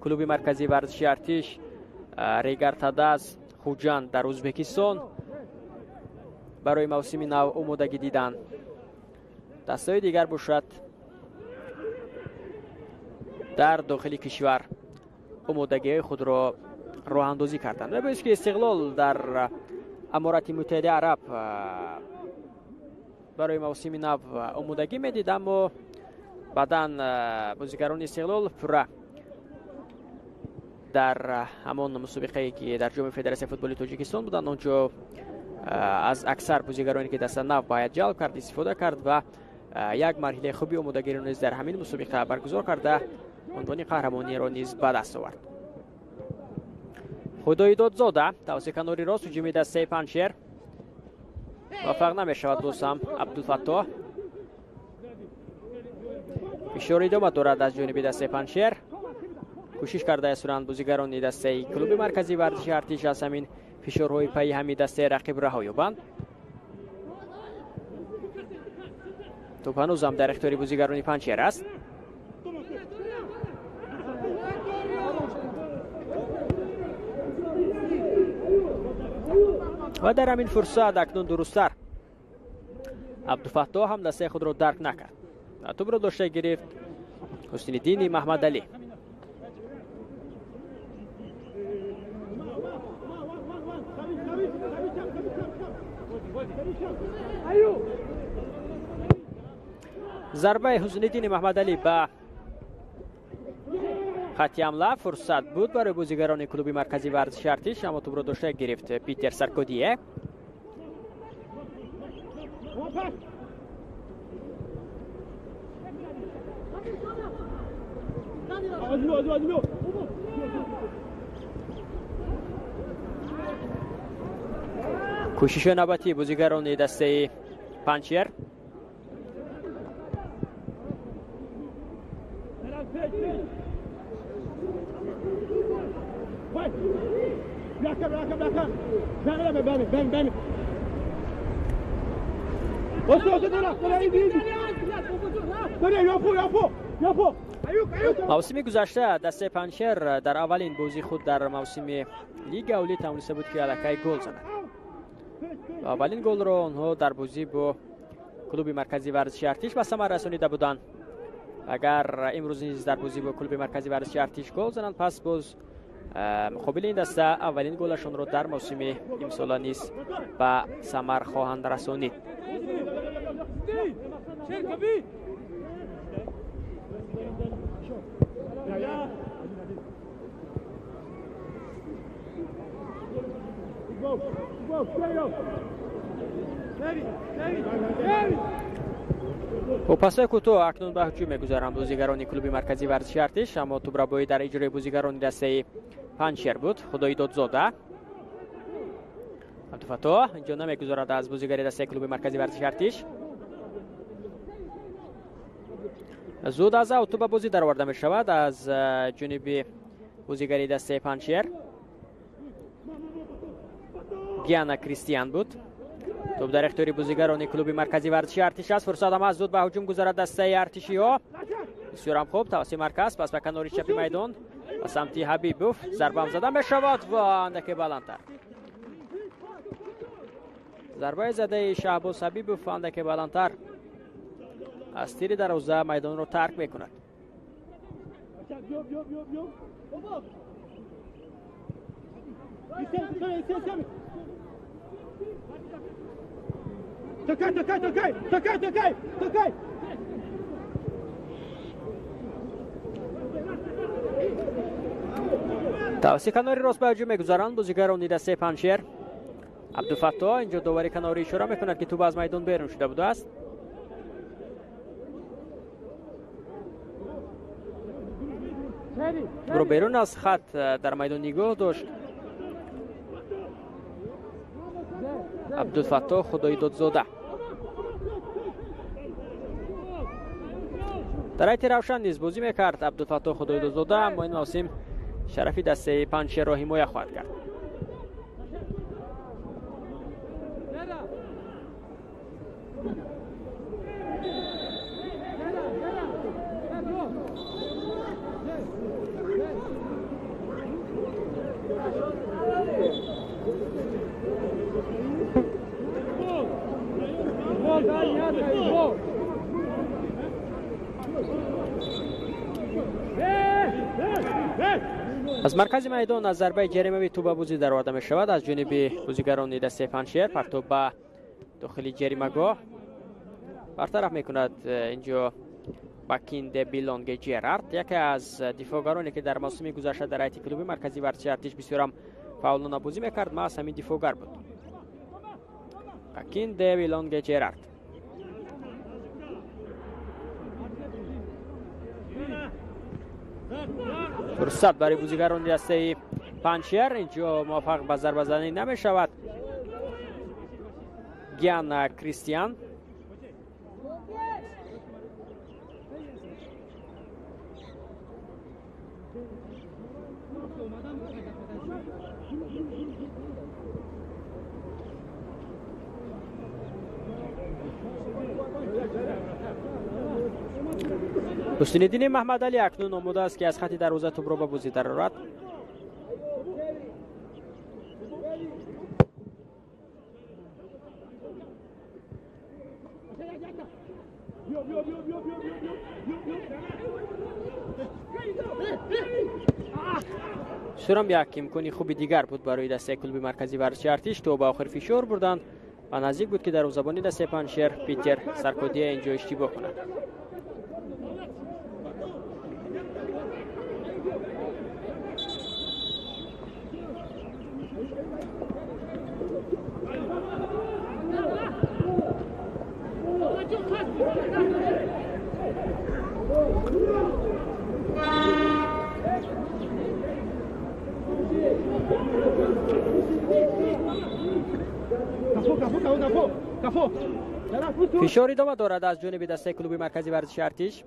Клуби марказии варзиши Артиш, Регар Тадаз Хуҷанд дар Узбекистон барои мавсими нав омодагӣ диданд. Дастаҳои дигар бошад дар дохили кишвар омодагиҳои худро роҳандозӣ карданд. Мебоист, ки Истиқлол дар Аморати Муттаҳидаи Араб барои мавсими нав омодагӣ медид, аммо баъдан бозигарони Истиқлол пурра Дар ҳамон мусобиқае ки дар ҷоми Федератсияи футболи Тоҷикистон буданд, онҷо аз аксар бозигароне ки даста нав бояд ҷалб кард истифода кард ва як марҳилаи хуби омодагиро низ дар ҳамин мусобиқа баргузор карда унвони қаҳрамониро низ ба даст овард. Худоидодзода тавассути канори рост ҳуҷуми дастаи Панҷшер муваффақ намешавад. Боз ҳам Абдулфаттоҳ фишор идома дорад аз ҷониби дастаи Панҷшер. Кӯшиш карда истоданд бозигарони дастаи клуби марказии варзиши Артиш аз ҳамин фишорҳои пайи ҳами дастаи рақиб раҳо ёбанд. Топ ҳанӯзам дар ихтиёри бозигарони Панҷшер аст. Ва дар ҳамин фурсат акнун дурусттар Абдуфаттоҳ ҳам дастаи худро дарк накард. Тӯбро дошта гирифт Ҳусниддини Маҳмадалӣ. Зарбаи Ҳусниддини Маҳмадалӣ ба хати ҳамла фурсат буд барои бозигарони клуби марказии варзиши Артиш, аммо тӯбро дошта гирифт Питер Саркодие. Кӯшиши навбатии бозигарони дастаи Панҷшер. Мавсими гузашта дастаи Панҷшер дар аввалин бозии худ дар мавсими лиги аввалӣ тавониста буд ки аллакай гол занад. Аввалин голро онҳо дар бозӣ бо клуби марказии варзиши Артиш ба самар расонида буданд. Агар имрӯз низ дар бозӣ бо клуби марказии варзиши Артиш гол зананд, пас боз муқобили ин даста аввалин голашонро дар мавсими имсола низ ба самар хоҳанд расонид. Бо пасҳои кӯтоҳ акнун ба ҳуҷум мегузаранд бозигарони клуби марказии варзиши Артиш, аммо тӯбрабоӣ дар иҷрои бозигарони дастаи Панҷшер буд. Худоидодзода Абдуфаттоҳ инҷо намегузарад аз бозигари дастаи клуби марказии варзиши Артиш. Зуд аз аут ба бозӣ дароварда мешавад аз ҷониби бозигари дастаи Панҷшер. Гиана Кристиан буд. Топ дар ихтиёри бозигарони клуби марказии варзиши Артиш аст. Фурсат ҳам аст зуд ба ҳуҷум гузарад дастаи артишиҳо. Бисёрам хуб тавассути марказ пас ба канори чапи майдон ба самти Ҳабибов зарбаам зада мешавад ва андаке баландтар. Зарбаи задаи Шаҳбоз Ҳабибов андаке баландтар аз тири дарвоза майдонро тарк мекунад. Тавассути канори рост ба ҳуҷум мегузаранд бозигарони дастаи Панҷшер. Абдуфаттоҳ инҷо довари канорӣ ишора мекунад ки тӯб аз майдон берун шуда будааст. Тӯбро берун аз хат дар майдон нигоҳ дошт Абдулфаттоҳ Худоидодзода. Дар ҳайати Равшан низ бозӣ мекард Абдулфаттоҳ Худоидодзода, аммо ин мавсим шарафи дастаи Панҷшерро ҳимоя хоҳад кард. Аз маркази майдон аз зарбаи ҷаримавӣ тӯба бозӣ дароварда мешавад аз ҷониби бозигарони дастаи Панҷшер. Партоб ба дохили ҷаримагоҳ бартараф мекунад инҷо Бакинде Билонге Джерард, яке аз дифоъгароне ки дар мавсими гузашта дар ҳайати клуби марказии варзиши Артиш бисёрам фаъолона бозӣ мекард, маҳз ҳамин дифоъгар буд. Бакинде Билонге Джерард. Фурсат барои бозигарони дастаи Панҷшер, инҷо муваффақ ба зарбазанӣ намешавад. Гиана Кристиан. Ҳусниddин Маҳмадалӣ акнун омода аст ки аз хати дарвоза тӯбро ба бозӣ дарорад. Сурам як имкони хуби дигар буд барои дастаи клуби марказии варзиши Артиш, то ба охир фишор бурданд ва наздик буд ки дарвозабони дастаи Панҷшер Питер Саркодия инҷо иштибоҳ кунад. Фишор идома дорад аз ҷониби дастаи клуби марказии варзиши Артиш.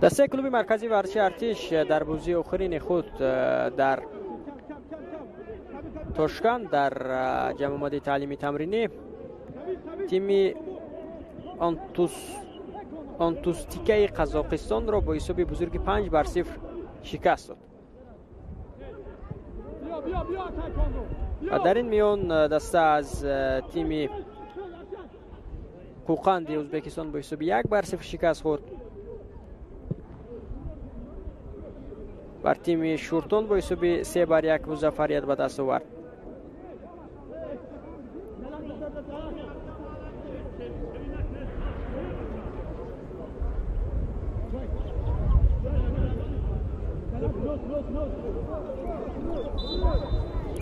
Дастаи клуби марказии варзиши Артиш дар бозии охирини худ дар Тошканд дар ҷамъомади таълими тамринӣ тими Онтустикаи Қазоқистонро бо ҳисоби бузурги 5-0 шикаст дод. Ва дар ин миён даста аз тими Қӯқанди Ӯзбекистон бо ҳисоби 1-0 шикаст хӯрд. Бар тими Шуртон бо ҳисоби 3-1 музаффарият ба даст овард.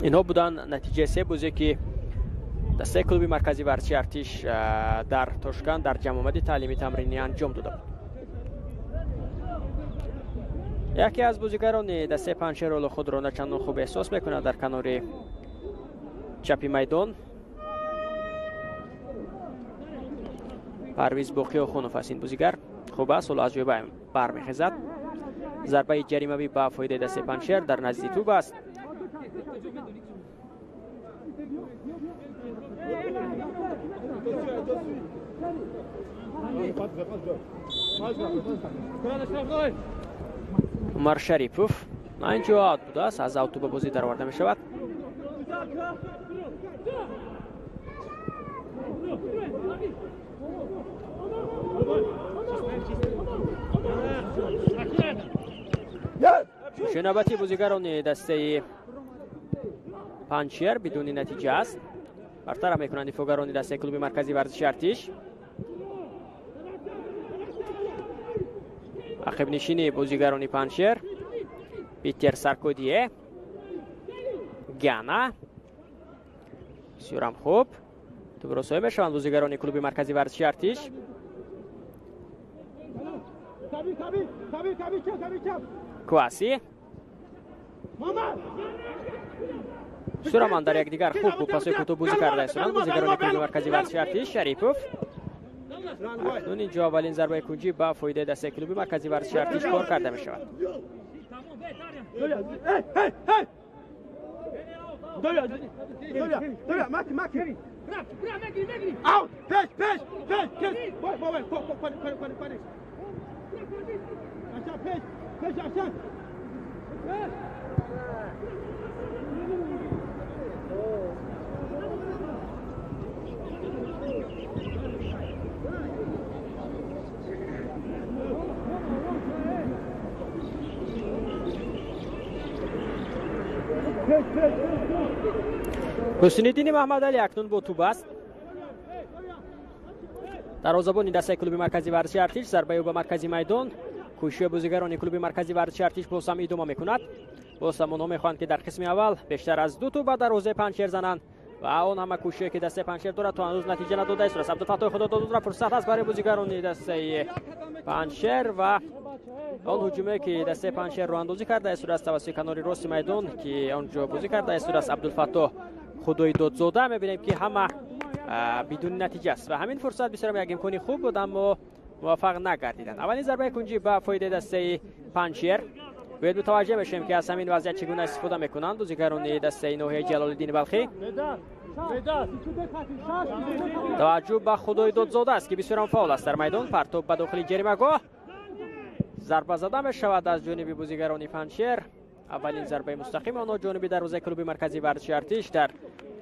Инҳо буданд натиҷаи се бозе ки дастаи клуби марказии варзиши Артиш дар Тошканд дар ҷамъомади таълими тамринӣ анҷом дода буд. Яке аз бозигарони дастаи Панҷшер ҳоло худро на чандон хуб эҳсос мекунад дар канори чапи майдон. Парвиз Боқиохунов аст ин бозигар. Хуб аст, ҳоло аз ҷой бармехезад. Зарбаи ҷаримавӣ ба фоидаи дастаи Панҷшер дар назди тӯб аст. Умар Шарипов инҷо аут будааст, аз аут ба бозӣ дароварда мешавад. Навбати бозигарони дастаи Панҷшер бидуни натиҷа аст. Бартараф мекунанд дифоъгарони дастаи клуби марказии варзиши Артиш. Ақибнишини бозигарони Панҷшер Питер Саркодие, Гана. Бисёрам хуб. Тӯбро соҳиб мешаванд бозигарони клуби марказии варзиши Артиш. Кваси. Сураман дар якдигар хуб бо пасои кӯтоҳ бозӣ карда истоданд бозигарони клуби марказии варзиши Артиш. Шарипов. Акнун инҷо аввалин зарбаи кунҷӣ ба фоидаи дастаи клуби марказии варзиши Артиш кор карда мешавад. Ҳусниddини Маҳмадалӣ акнун бо тӯб аст. Дарвозабони дастаи клуби марказии варзиши Артиш зарбаи ӯ ба маркази майдон. Кӯшиши бозигарони клуби марказии варзиши Артиш боз ҳам идома мекунад. Боз ҳам онҳо мехоҳанд, ки дар қисми аввал бештар аз 2 тӯб ба дарвозаи Панҷшер зананд ва он ҳама кӯшише, ки дастаи Панҷшер дорад, то ҳанӯз натиҷа надодааст. Абдулфаттоҳ Худододро фурсат аст барои бозигарони дастаи Панҷшер ва он ҳуҷуме, ки дастаи Панҷшер роҳандозӣ кардааст тавассути канори рости майдон, ки он ҷо бозӣ кардааст Абдулфаттоҳ Худойдодзода, мебинем, ки ҳама бидуни натиҷа аст ва ҳамин фурсат бисёр як имкони хуб буд, аммо муваффақ нагардиданд. Аввалин зарбаи кунҷӣ ба фоидаи дастаи Панҷшер. Бояд мутаваҷҷеҳ бошем, ки аз ҳамин вазъият чӣ гуна истифода мекунанд бозигарони дастаи ноҳияи Ҷалолиддини Балхӣ. Таваҷҷӯҳ ба Худойдодзода аст, ки бисёрам фаъол аст дар майдон. Партоб ба дохили ҷаримагоҳ, зарба зада мешавад аз ҷониби бозигарони Панҷшер. Аввалин зарбаи мустақими онҳо ҷониби дарвозаи клуби марказии варзиши Артиш дар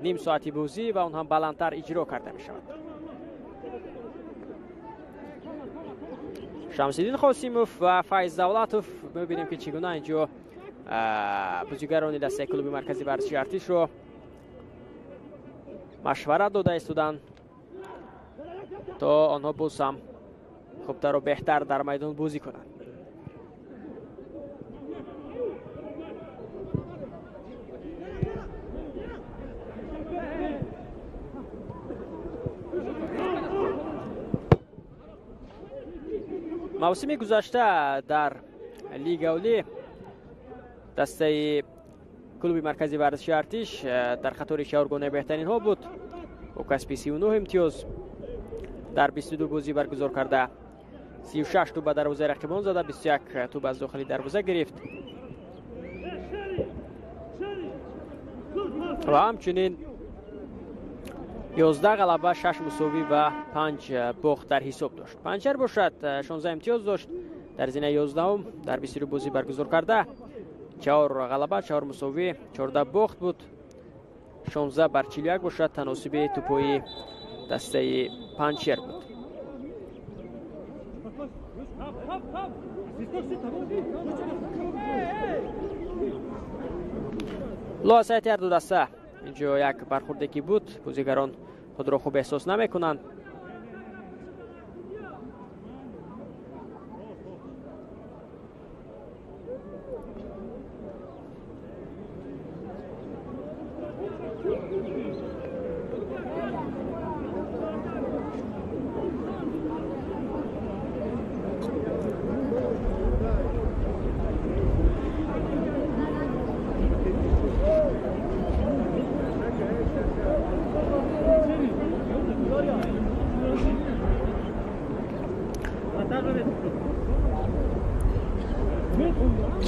ним соати бозӣ ва он ҳам баландтар иҷро карда мешавад. Шамсиддин Қосимов ва Файз Давлатов мебинем, ки чӣ гуна инҷо бозигарони дастаи клуби марказии варзиши Артишро машварат дода истоданд, то онҳо боз ҳам хубтару беҳтар дар майдон бозӣ кунанд. Мавсими гузашта дар Лига Олӣ дастаи клуби марказии варзиши Артиш дар қатори чаҳоргонаи беҳтаринҳо буд. Бо касби 39 имтиёз дар 22 бозӣ баргузор карда, 36 тӯб ба дарвозаи рақибон зада, 21 тӯб аз дохили дарвоза гирифт ва ҳамчунин 11 ғалаба, 6 мусовӣ ва 5 бохт дар ҳисоб дошт. Панҷшер бошад 16 имтиёз дошт, дар зинаи 11-ум дар 22 бозӣ баргузор карда, 4 ғалаба, 4 мусовӣ, 14 бохт буд. 16 бар 41 бошад таносиби тӯпои дастаи Панҷшер буд. Лоасайти ҳарду даста инҷо як бархурде ки буд, бозигарон худро хуб эҳсос намекунанд.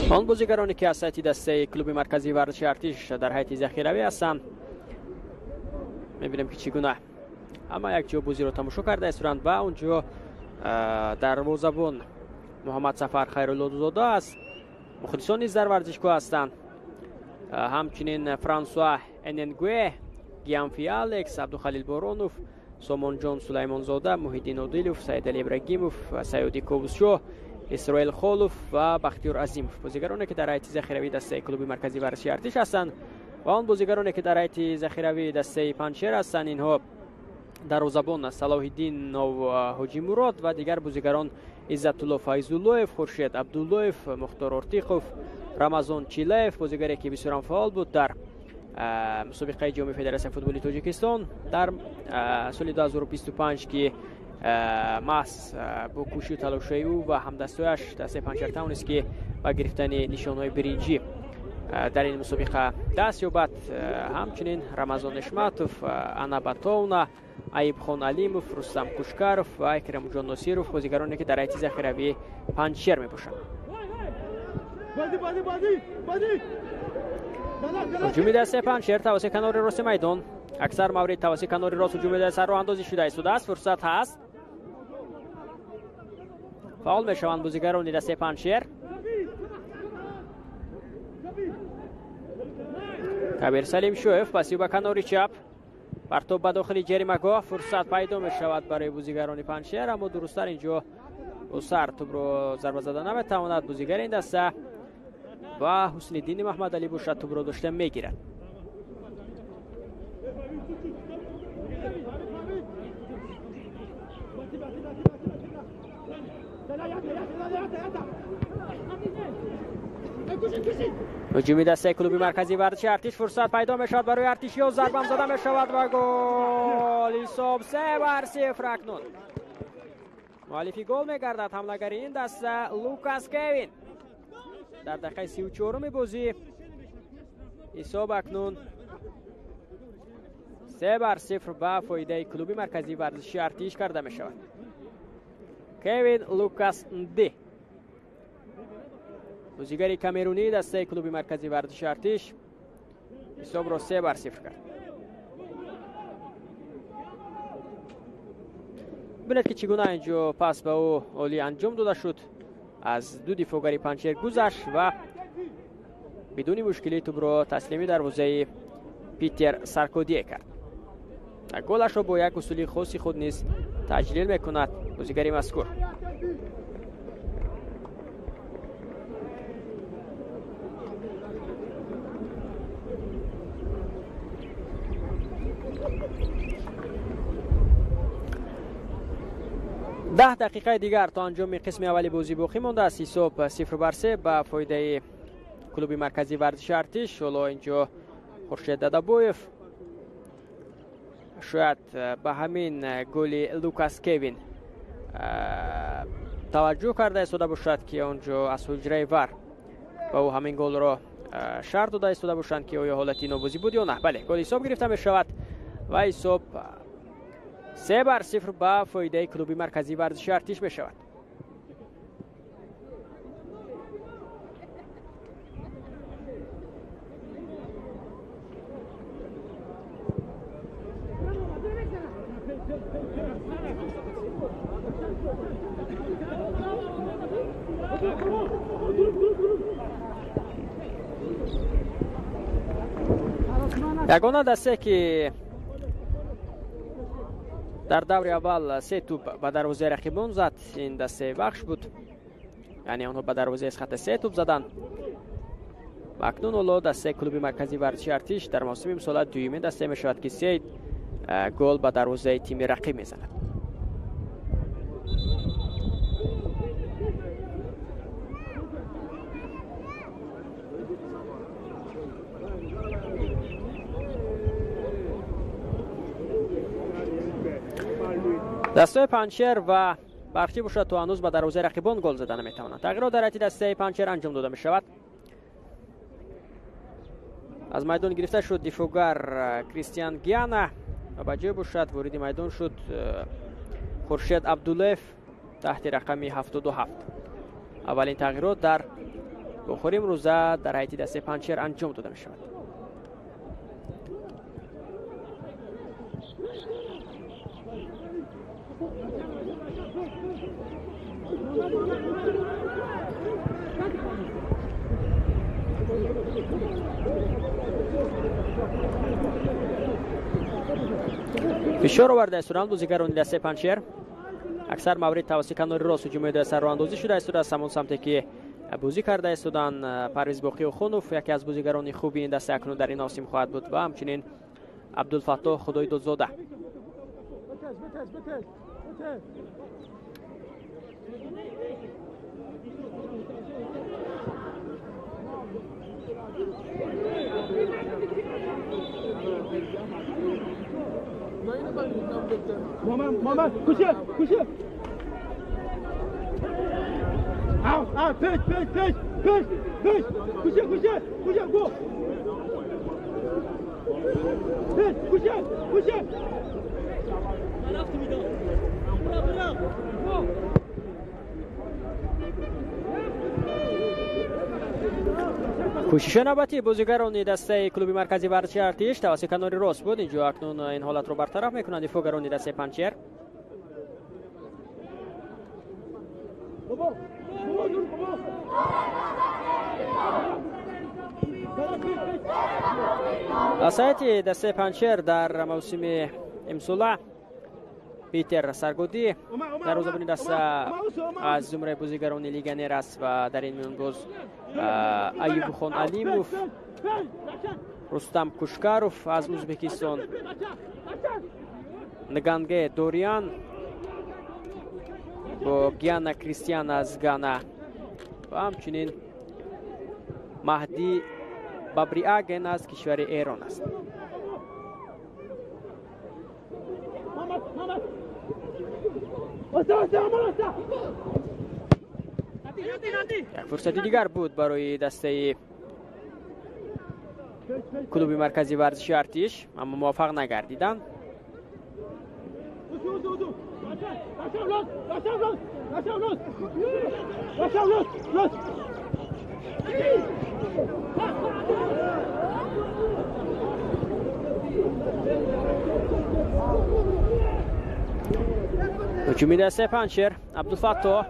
Он бозигароне, ки аз сайти дастаи клуби марказии варзиши Артиш дар ҳайати захиравӣ ҳастанд, мебинем, ки чӣ гуна ҳама якҷо бозиро тамошо карда истоданд ва он ҷо дарвозабон Муҳаммадсафар Хайруллозода аст. Мухлисон низ дар варзишгоҳ ҳастанд. Ҳамчунин Франсуа Эненгуе, Гиамфи Алекс, Абдухалил Боронов, Сомонҷон Сулаймонзода, Муҳиддин Одилов, Саидали Ибрагимов, Саёди Ковусшоҳ, Исроил Холов ва Бахтиёр Азимов, бозигароне, ки дар ҳайати захиравии дастаи клуби марказии варзиши Артиш ҳастанд ва он бозигароне, ки дар ҳайати захиравии дастаи Панҷшер ҳастанд, инҳо дарвозабон Салоҳиддинов Ҳоҷимурод ва дигар бозигарон Иззатулло Файзуллоев, Хуршед Абдуллоев, Мухтор Ортиқов, Рамазон Чилаев, бозигаре, ки бисёрам фаъол буд дар мусобиқаи ҷоми Федератсияи футболи Тоҷикистон дар соли 2025, ки маҳз бо кӯшишу талошҳои ӯ ва ҳамдастояш дастаи Панҷшер тавонист, ки ба гирифтани нишонҳои биринҷӣ дар ин мусобиқа даст ёбад. Ҳамчунин Рамазон Нешматов, Ана Батовна, Аибхон Алимов, Рустам Кушкаров ва Икрамҷон Носиров, бозигароне, ки дар ҳайати захиравии Панҷшер мебошанд. Ҳуҷуми дастаи Панҷшер тавассути канори рости майдон. Аксар маврид тавассути канори рост ҳуҷуми даста роҳандозӣ шуда истодааст. Фурсат ҳаст. Фаъол мешаванд бозигарони дастаи Панҷшер. Кабир Салимшоев паси ба канори чап. Партоб ба дохили ҷаримагоҳ. Фурсат пайдо мешавад барои бозигарони Панҷшер, аммо дурусттар инҷо бо сар тӯбро зарба зада наметавонад бозигари ин даста. Ва Ҳусниddин Маҳмадалӣ бошад тӯбро дошта мегирад. Ҳуҷуми дастаи клуби марказии варзиши Артиш, фурсат пайдо мешавад барои артишиё, зарбам зада мешавад ва гол! Ҳисоб 3-0 акнун. Муаллифи гол мегардад ҳамлагари ин даста Лукас Кевин. Дар дақиқаи 34-уми бозӣ ҳисоб акнун 3-0 ба фоидаи клуби марказии варзиши Артиш карда мешавад. Кевин Лукас Нди, бозигари камерунии дастаи клуби марказии варзиши Артиш, ҳисобро 3-0 кард. Бинед ки чӣ гуна инҷо пас ба ӯ олӣ анҷом дода шуд. Аз ду дифоъгари Панҷшер гузашт ва бидуни мушкилӣ тӯбро таслими дарвозаи Питер Саркодие кард. Голашро бо як усули хоси худ низ таҷлил мекунад бозигари мазкур. Даҳ дақиқаи дигар то анҷоми қисми аввали бозӣ боқӣ мондааст. Ҳисоб 0-3 ба фоидаи клуби марказии варзиши Артиш. Ҳоло инҷо Хуршед Дадабоев шояд ба ҳамин голи Лукас Кевин таваҷҷӯҳ карда истода бошад, ки онҷо аз ҳуҷраи ВАР ба ӯ ҳамин голро шарт дода истода бошанд, ки оё ҳолати нобозӣ буд ё на. Бале, гол ҳисоб гирифта мешавад ва ҳисоб 3-0 ба фоидаи клуби марказии варзиши Артиш мешавад. Ягона дасте ки дар даври аввал се тӯб ба дарвозаи рақибон зад, ин дастаи Вахш буд. Яъне онҳо ба дарвозаи Эсхата се тӯб заданд. Ва акнун ҳоло дастаи клуби марказии варзиши Артиш дар мавсими имсола дуюмин дастае мешавад, ки се гол ба дарвозаи тими рақиб мезанад. Дастаи Панҷшер ва Бархчӣ бошад то ҳанӯз ба дарвозаи рақибон гол зада наметавонанд. Тағйирот дар ҳайати дастаи Панҷшер анҷом дода мешавад. Аз майдон гирифта шуд дифоъгар Кристиан Гиана ва ба ҷой бошад вориди майдон шуд Хуршед Абдуллаев таҳти рақами 77. Аввалин тағйирот дар бохори имрӯза дар ҳайати дастаи Панҷшер анҷом дода мешавад. Фишор оварда истоданд бозигарони дастаи Панҷшер. Аксар маврид тавассути канори рост ҳуҷуми даста роҳандозӣ шуда истодааст. Ҳамон самте ки бозӣ карда истоданд Парвиз Боқиохунов, яке аз бозигарони хуби ин даста акнун дар ин мавсим хоҳад буд, ва ҳамчунин Абдулфаттоҳ Худойдодзода. Маман, кушай, кушай. Ау, ау, пеш, пеш, пеш, пеш, пеш, кушай, кушай, кушай, го. Пеш, кушай, кушай. Кӯшиши навбатии бозигарони дастаи клуби марказии варзиши Артиш тавассути канори рост буд. Инҷо акнун ин ҳолатро бартараф мекунанд дифоъгарони дастаи Панҷшер. Аз ҳайати дастаи Панҷшер дар мавсими имсола Питер Саргоди дарвозабони даста аз зумраи бозигарони легионер аст ва дар ин миён боз Аюбхон Алимов, Рустам Кушкаров аз Узбекистон, Нганге Дориан бо Гиана Кристиан аз Гана ва ҳамчунин Маҳди Бабриаген аз кишвари Эрон аст. Як фурсати дигар буд барои дастаи клуби марказии варзиши Артиш, аммо муваффақ нагардиданд. Ҳуҷуми дастаи Панҷшер, Абдулфаттоҳ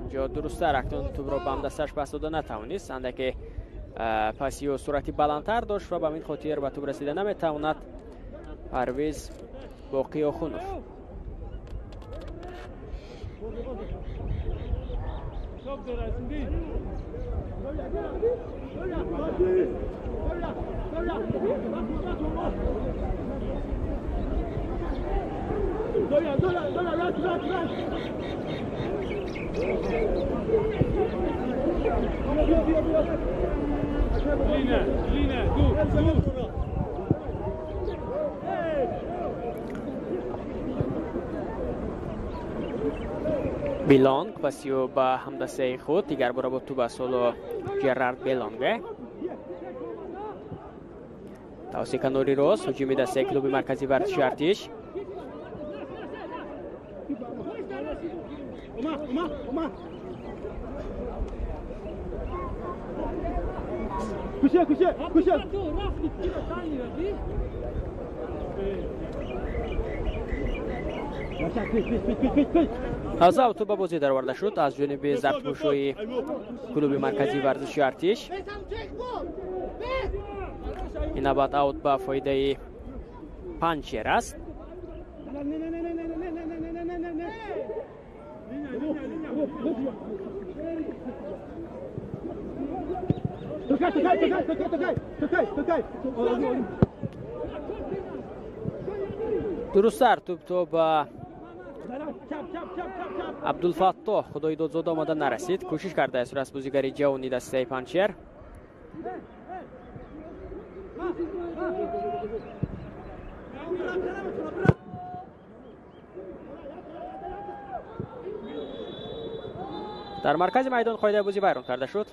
инҷо дурусттар акнун тӯбро ба ҳамдасташ пас дода натавонист, андаке паси ӯ суръати баландтар дошт ва ба ҳамин хотир ба тӯб расида наметавонад Парвиз Боқиохунов. Белонг паси ӯ ба ҳамдастаи худ дигар бора бо тӯб аст ҳоло Жерард Белонге. Тавассути канори рост ҳуҷуми дастаи клуби марказии варзиши Артиш. Аз авто ба бозӣ дароварда шуд аз ҷониби зардпӯшои клуби марказии варзиши Артиш. Ин навбат аут ба фоидаи Панҷшер аст. Дурусттар тӯб то ба Абдулфаттоҳ Худоидодзода омада нарасид. Кӯшиш кардааст раст бозигари ҷавони дастаи Панҷшер. Дар маркази майдон қоидаи бозӣ вайрон карда шуд.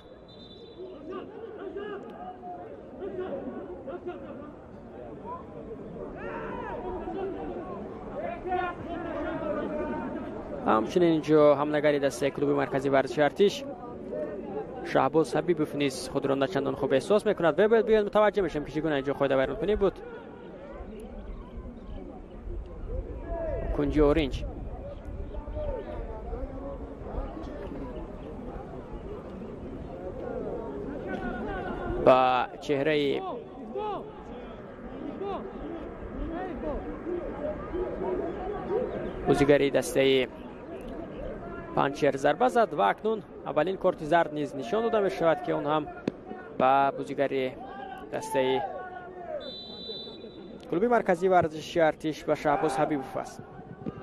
Ҳамчунин инҷо ҳамлагари дастаи клуби марказии варзиши Артиш Шаҳбоз Ҳабибов низ худро на чандон хуб эҳсос мекунад. Биёед мутаваҷҷеҳ мешавем, ки чӣ гуна инҷо қоида вайронкунӣ буд. Кунҷи оринҷ. Ба чеҳраи бозигари дастаи Панҷшер зарба зад ва акнун аввалин корти зард низ нишон дода мешавад, ки он ҳам ба бозигари дастаи клуби марказии варзиши Артиш ба Шаҳбоз Ҳабибов аст.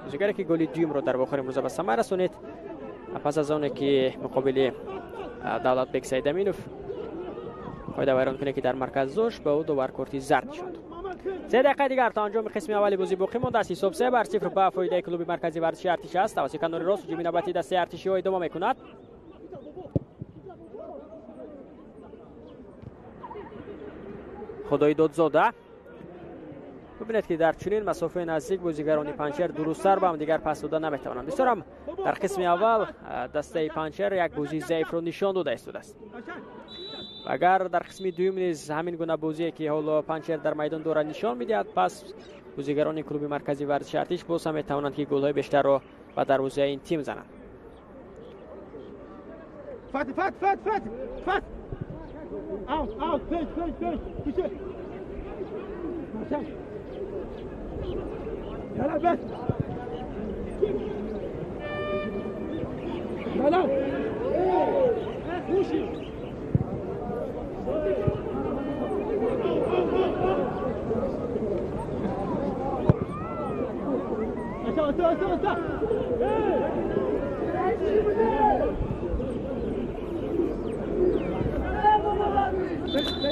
Бозигаре ки голи дуюмро дар вохӯри имрӯза ба самар расонид пас аз оне ки муқобили Давлатбек Саидаминов қоида вайронкунӣ ки дар марказ дошт, ба ӯ довар корти зард нишон дод. 3 дақиқаи дигар то анҷоми қисми аввали бозӣ боқӣ мондааст. Ҳисоб 3-0 ба фоидаи клуби марказии варзиши Артиш аст. Тавассути канори рост ҳуҷуми навбатии дастаи артишиҳо идома мекунад. Худоидодзода. Бубинед ки дар чунин масофаи наздик бозигарони Панҷшер дурусттар ба ҳамдигар пас дода наметавонанд. Бисёрам дар қисми аввал дастаи Панҷшер як бозии заифро нишон дода истодааст. Агар дар қисми дуюм низ ҳамин гуна бозие ки ҳоло Панҷшер дар майдон дорад нишон медиҳад, пас бозигарони клуби марказии варзиши Артиш боз ҳам метавонанд ки голҳои бештарро ба дарвозаи ин тим зананд.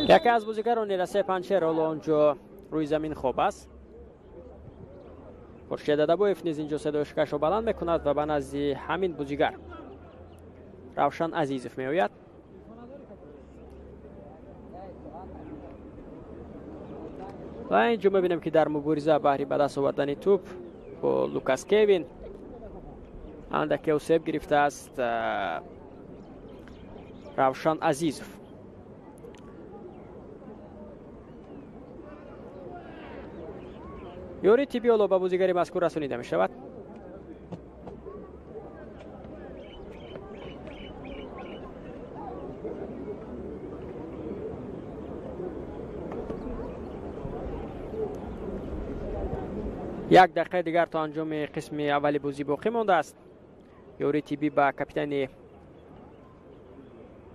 Яке аз бозигарони дастаи Панҷшер ҳоло онҷо рӯи замин хоб аст. Хуршед Адабоев низ инҷо садои шикашро баланд мекунад ва ба назди ҳамин бозигар Равшан Азизов меояд. Ва инҷо мебинем, ки дар мубориза баҳри ба даст овардани тӯп бо Лукас Кевин андаке осеб гирифтааст Равшан Азизов. Ёрии тиббӣ ҳоло ба бозигари мазкур расонида мешавад. Як дақиқаи дигар то анҷоми қисми аввали бозӣ боқӣ мондааст. Ёрии тиббӣ ба капитани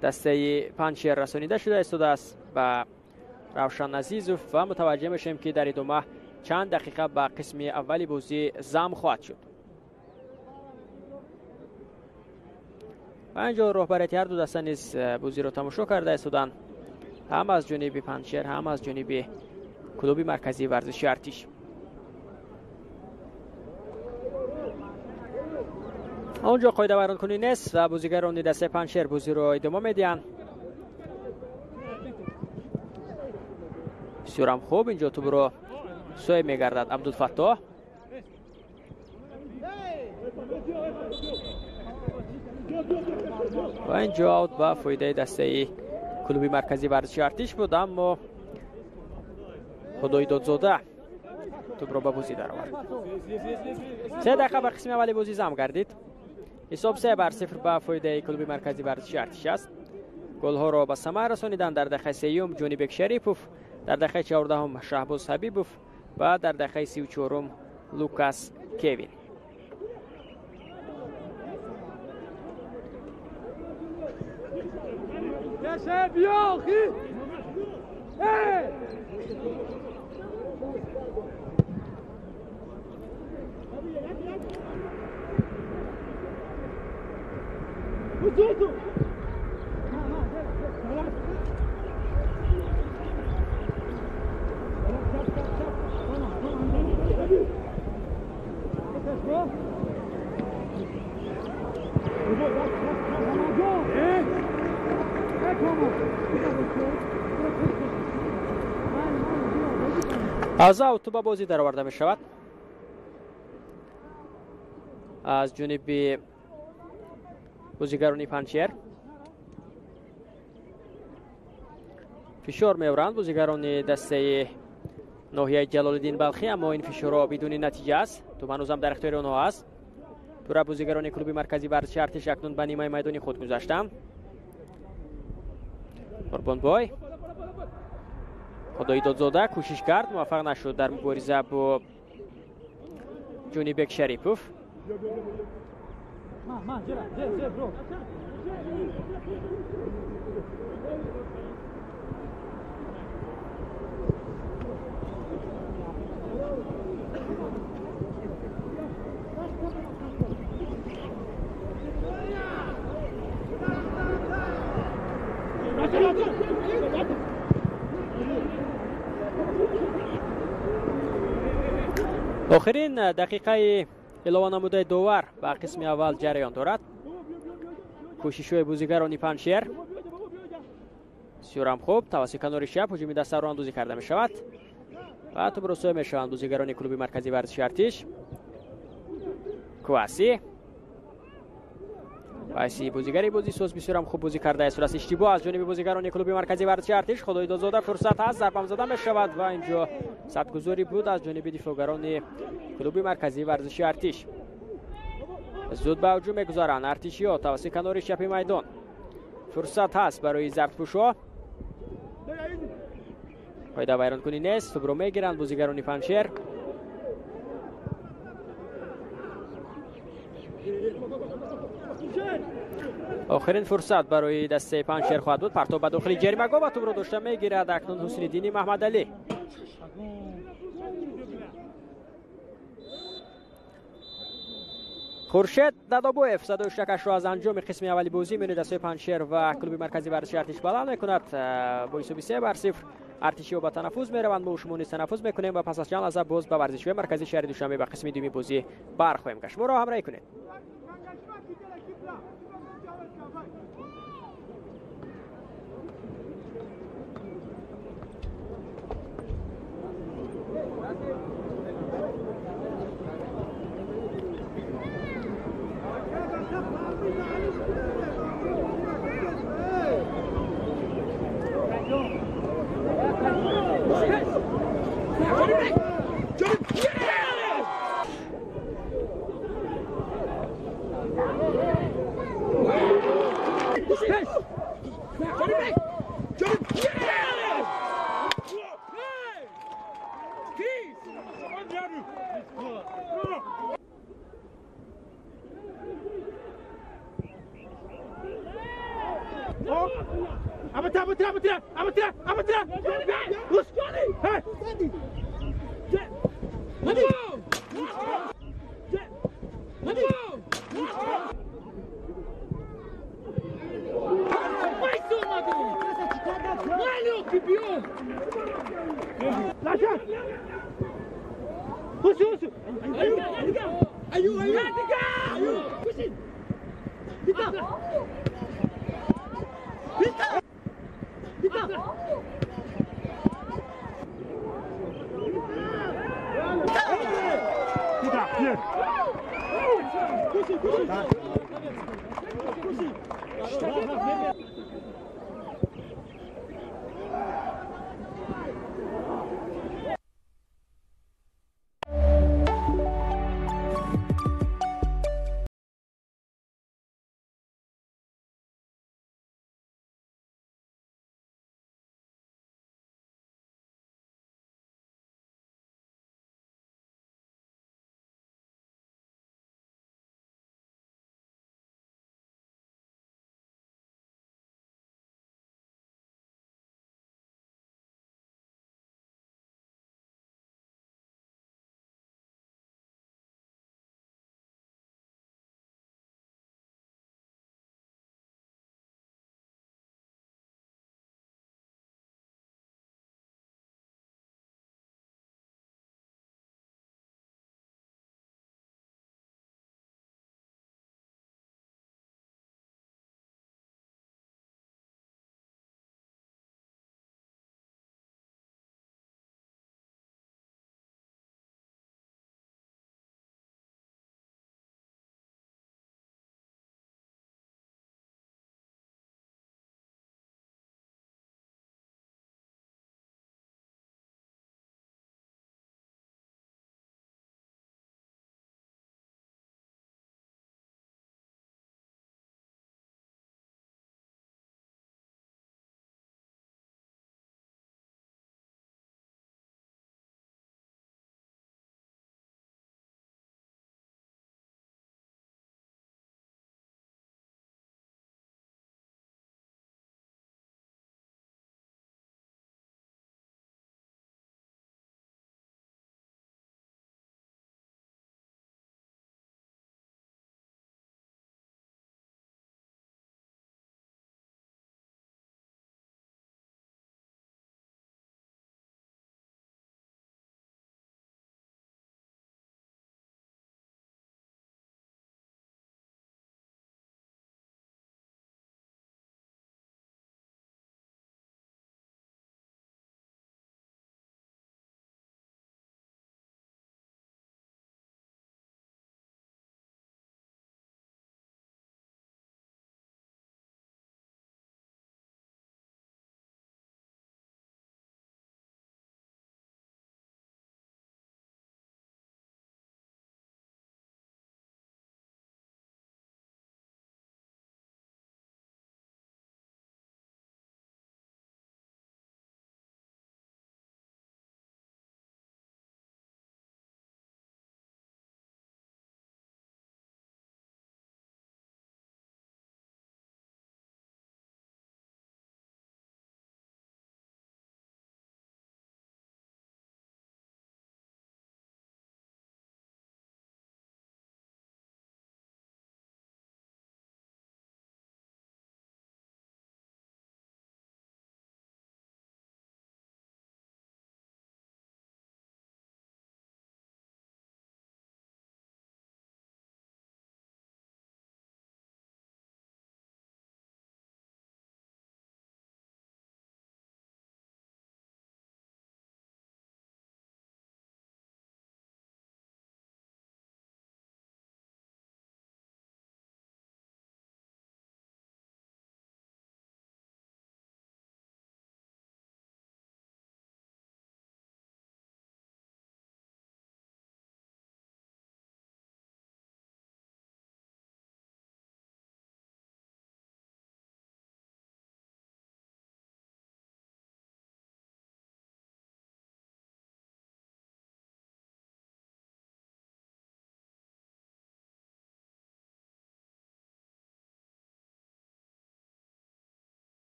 дастаи Панҷшер расонида шуда истодааст, ба Равшан Азизов, ва мутаваҷҷеҳ мешавем, ки дар идома чанд дақиқа ба қисми аввали бозӣ зам хоҳад шуд. Ва инҷо роҳбарияти ҳарду даста низ бозиро тамошо карда истоданд, ҳам аз ҷониби Панҷшер, ҳам аз ҷониби клуби марказии варзиши Артиш. Онҷо қоидавайронкунӣ нест ва бозигарони дастаи Панҷшер бозиро идома медиҳанд. Бисёрам хуб инҷо тӯбро соҳиб мегардад Абдулфаттоҳ. Ва инҷо аут ба фоидаи дастаи клуби марказии варзиши Артиш буд, аммо Худоидодзода тӯбро ба бозӣ даровард. 3 дақиқа ба қисми аввали бозӣ зам гардид. Ҳисоб 3-0 ба фоидаи клуби марказии варзиши Артиш аст. Голҳоро ба самар расониданд дар дақиқаи сеюм Ҷонибек Шарипов, дар дақиқаи 14 Шаҳбоз Ҳабибов ва дар дақиқаи 34 Лукас Кевин. Аз аут ба бозӣ дароварда мешавад аз ҷониби бозигарони Панҷшер. Фишор меоранд бозигарони дастаи ноҳияи Ҷалолиддин Балхӣ, аммо ин фишорҳо бидуни натиҷа аст. Тӯб ҳанӯзам дар ихтиёри онҳо аст. Пурра бозигарони клуби марказии варзиши Артиш акнун ба нимаи майдони худ гузаштанд. Қурбонбой Худоидодзода кӯшиш кард, муваффақ нашуд дар мубориза бо Ҷонибек Шарипов. Охирин дақиқаи илова намудаи довар ба қисми аввал ҷараён дорад. Кӯшишҳои бозигарони Панҷшер бисёрам хуб тавассути канори чап ҳуҷуми дастаро андозӣ карда мешавад ва тӯбро соҳиб мешаванд бозигарони клуби марказии варзиши Артиш. Куаси Васи бозигари бозисоз бисёрам хуб бозӣ кардааст. Сурат иштибоҳ аз ҷониби бозигарони клуби марказии варзиши Артиш. Худоидодзода фурсат ҳаст, зарбам зада мешавад ва инҷо садгузорӣ буд аз ҷониби дифоъгарони клуби марказии варзиши Артиш. Зуд ба ҳуҷум мегузаранд артишиҳо тавассути канори чапи майдон. Фурсат ҳаст барои зардпӯшҳо. Қоида вайронкунӣ нест, тӯбро мегиранд бозигарони Панҷшер. Охирин фурсат барои дастаи Панҷшер хоҳад буд. Партоб ба дохили ҷаримагоҳ ва тӯбро дошта мегирад акнун Ҳусниддини Маҳмадалӣ. Хуршед Дадобоев садои шакашро аз анҷоми қисми аввали бозӣ миёни дастаи Панҷшер ва клуби марказии варзиши Артиш баланд мекунад. Бо ҳисоби 3-0 артишиҳо ба танаффус мераванд. Мо шумо низ танаффус мекунем ва пас аз чанд лаҳза боз ба варзишгоҳи марказии шаҳри Душанбе ба қисми дуюми бозӣ бархоҳем гашт. Моро ҳамроҳӣ кунед.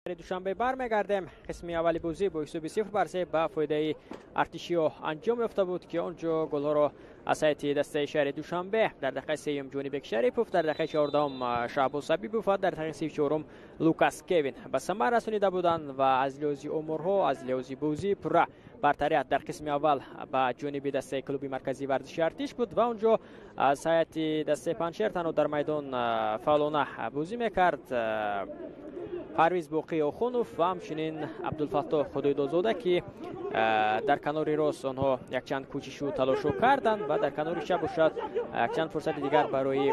Душанбе бармегардем. Қисми аввали бозӣ бо ҳисоби 0-3 ба фоидаи артишиё анҷом ёфта буд, ки он ҷо голҳоро аз ҳайати дастаи шаҳри Душанбе дар дақиқаи сеюм Ҷонибек Шарипов, дар дақиқаи чордаҳум Шаҳбоз Ҳабибов ва дар дақиқаи 34-ум Лукас Кевин ба самар расонида буданд ва аз лиҳози оморҳо, аз лиҳози бозӣ пурра бартарият дар қисми аввал ба ҷониби дастаи клуби марказии варзиши Артиш буд ва он ҷо аз ҳайати дастаи Панҷшер танҳо дар майдон фаъолона бозӣ мекард Парвиз Боқӣ Охунов ва ҳамчунин Абдулфаттоҳ Худойдодзода, ки дар канори рост онҳо якчанд кӯчишу талошо карданд ва дар канори чап бошад якчанд фурсати дигар барои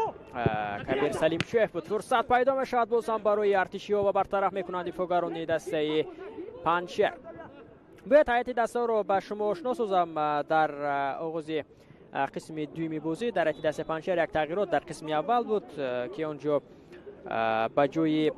Кабир Салимчуев буд. Фурсат пайдо мешавад боз ҳам барои артишиҳо ва бартараф мекунанд дифоъгарони дастаи Панҷшер. Бояд ҳайати дастаро ба шумо ошно созам. Дар оғози қисми дуюми бозӣ дар ҳайати дастаи Панҷшер як тағйирот дар қисми аввал буд, ки он ҷо ба ҷои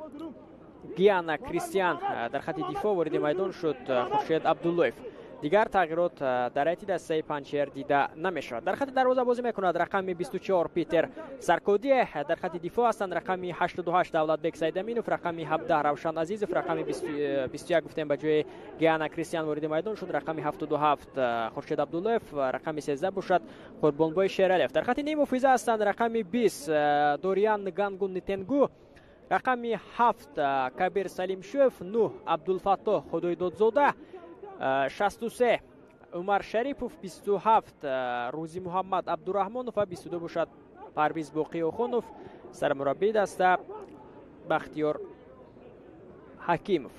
Гиана Кристиан дар хати дифоъ вориди майдон шуд Хуршед Абдуллоев. Дигар тағйирот дар ҳайати дастаи Панҷшер дида намешавад. Дар хати дарвоза бозӣ мекунад рақами 24 Питер Саркодие, дар хати дифоъ ҳастанд рақами 88 Давлатбек Сайдаминов, рақами 17 Равшан Азизов, рақами 21 гуфтем ба ҷои Гиана Кристиан вориди майдон шуд, рақами 77 Хуршед Абдуллоев, рақами 13 бошад Қурбонбой Шералиев. Дар хати ниммуҳофиза ҳастанд рақами 20 Дориан Гангун Нитенгу, рақами 7 Кабир Салимшуев, 9 Абдулфаттоҳ Худойдодзода, 63 Умар Шарипов, 27 Рӯзи Муҳаммад Абдураҳмонов ва 22 бошад Парвиз Боқӣ Охунов. Сармураббии даста Бахтиёр Ҳакимов.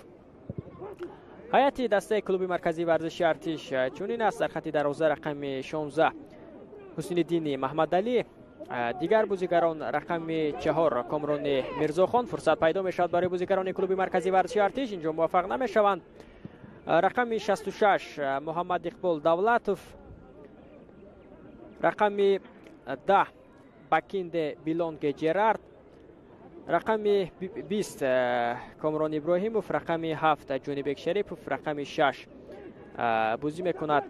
Ҳайати дастаи клуби марказии варзиши Артиш чунин аст: дар хати дарвоза рақами 16 Ҳусниддини Маҳмадалӣ, дигар бозигарон рақами 4 Комрони Мирзохон. Фурсат пайдо мешавад барои бозигарони клуби марказии варзиши Артиш, инҷо муваффақ намешаванд. Рақами 66 Муҳаммад Иқбол Давлатов, рақами 10 Бакинде Билонге Ҷерард, рақами 20 Комрон Иброҳимов, рақами 7 Ҷонибек Шарипов, рақами 6 бозӣ мекунад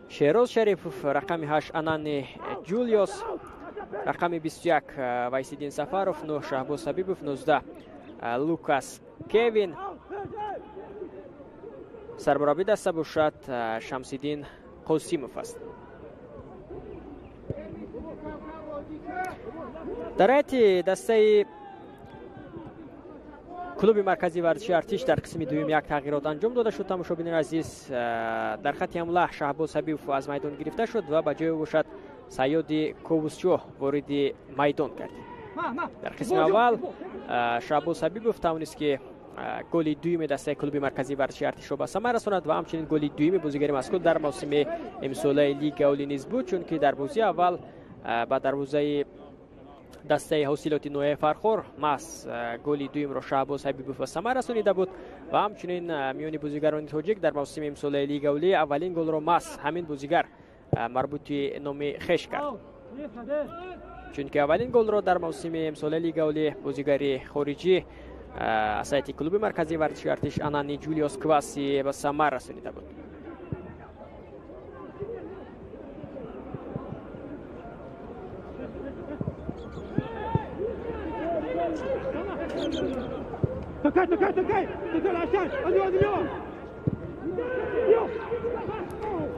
Шероз Шарипов, рақами 8 Анани Ҷулиос, рақами 21 Вайсиддин Сафаров, 9 Шаҳбоз Ҳабибов, 19 Лукас Кевин. Сармураббии даста бошад Шамсиддин Қосимов аст. Дар ҳайати дастаи клуби марказии варзиши Артиш дар қисми дуюм як тағйирот анҷом дода шуд. Тамошобинони азиз, дар хати ҳамла Шаҳбоз Ҳабибов аз майдон гирифта шуд ва ба ҷои ӯ бошад Сайёди Ковусчоҳ вориди майдон гардид. Дар қисми аввал Шаҳбоз Ҳабибов тавонист, ки голи дуюми дастаи клуби марказии варзиши Артишро ба самар расонад ва ҳамчунин голи дуюми бозигари мазкур дар мавсими имсолаи Лига Олӣ низ буд, чунки дар бозии аввал ба дарвозаи дастаи ҳосилоти ноҳияи Фархор маҳз голи дуюмро Шаҳбоз Ҳабибов ба самар расонида буд ва ҳамчунин миёни бозигарони тоҷик дар мавсими имсолаи Лига Олӣ аввалин голро маҳз ҳамин бозигар марбути номи хеш кард, чунки аввалин голро дар мавсими имсолаи Лига Олӣ бозигари хориҷӣ аз ҳайати клуби марказии варзиши Артиш Анани Ҷулиос Кваси ба самар расонида буд.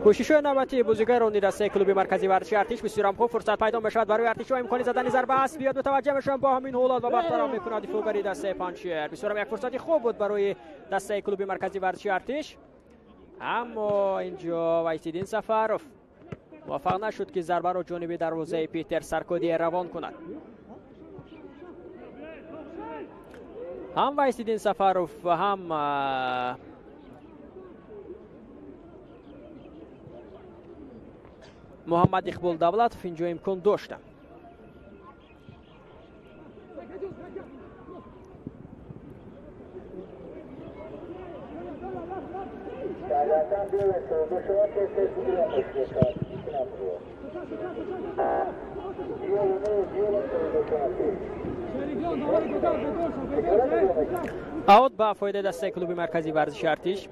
Кӯшишҳои навбатии бозигарони дастаи клуби марказии варзиши Артиш бисёрам хуб. Фурсат пайдо мешавад барои артишҳо, имкони задани зарба аст. Биёд мутаваҷҷеҳ мешаванд бо ҳамин ҳолат ва бартараф мекунад дифоъгари дастаи Панҷшер. Бисёрам як фурсати хуб буд барои дастаи клуби марказии варзиши Артиш, аммо инҷо Вайсиддин Сафаров муваффақ нашуд, ки зарбаро ҷониби дарвозаи Питер Саркодие равон кунад. Ҳам Вайсиддин Сафаров ва ҳам Муҳаммад Иқбол Давлатов инҷо имкон доштанд. Аут ба фоидаи дастаи клуби марказии варзиши Артиш.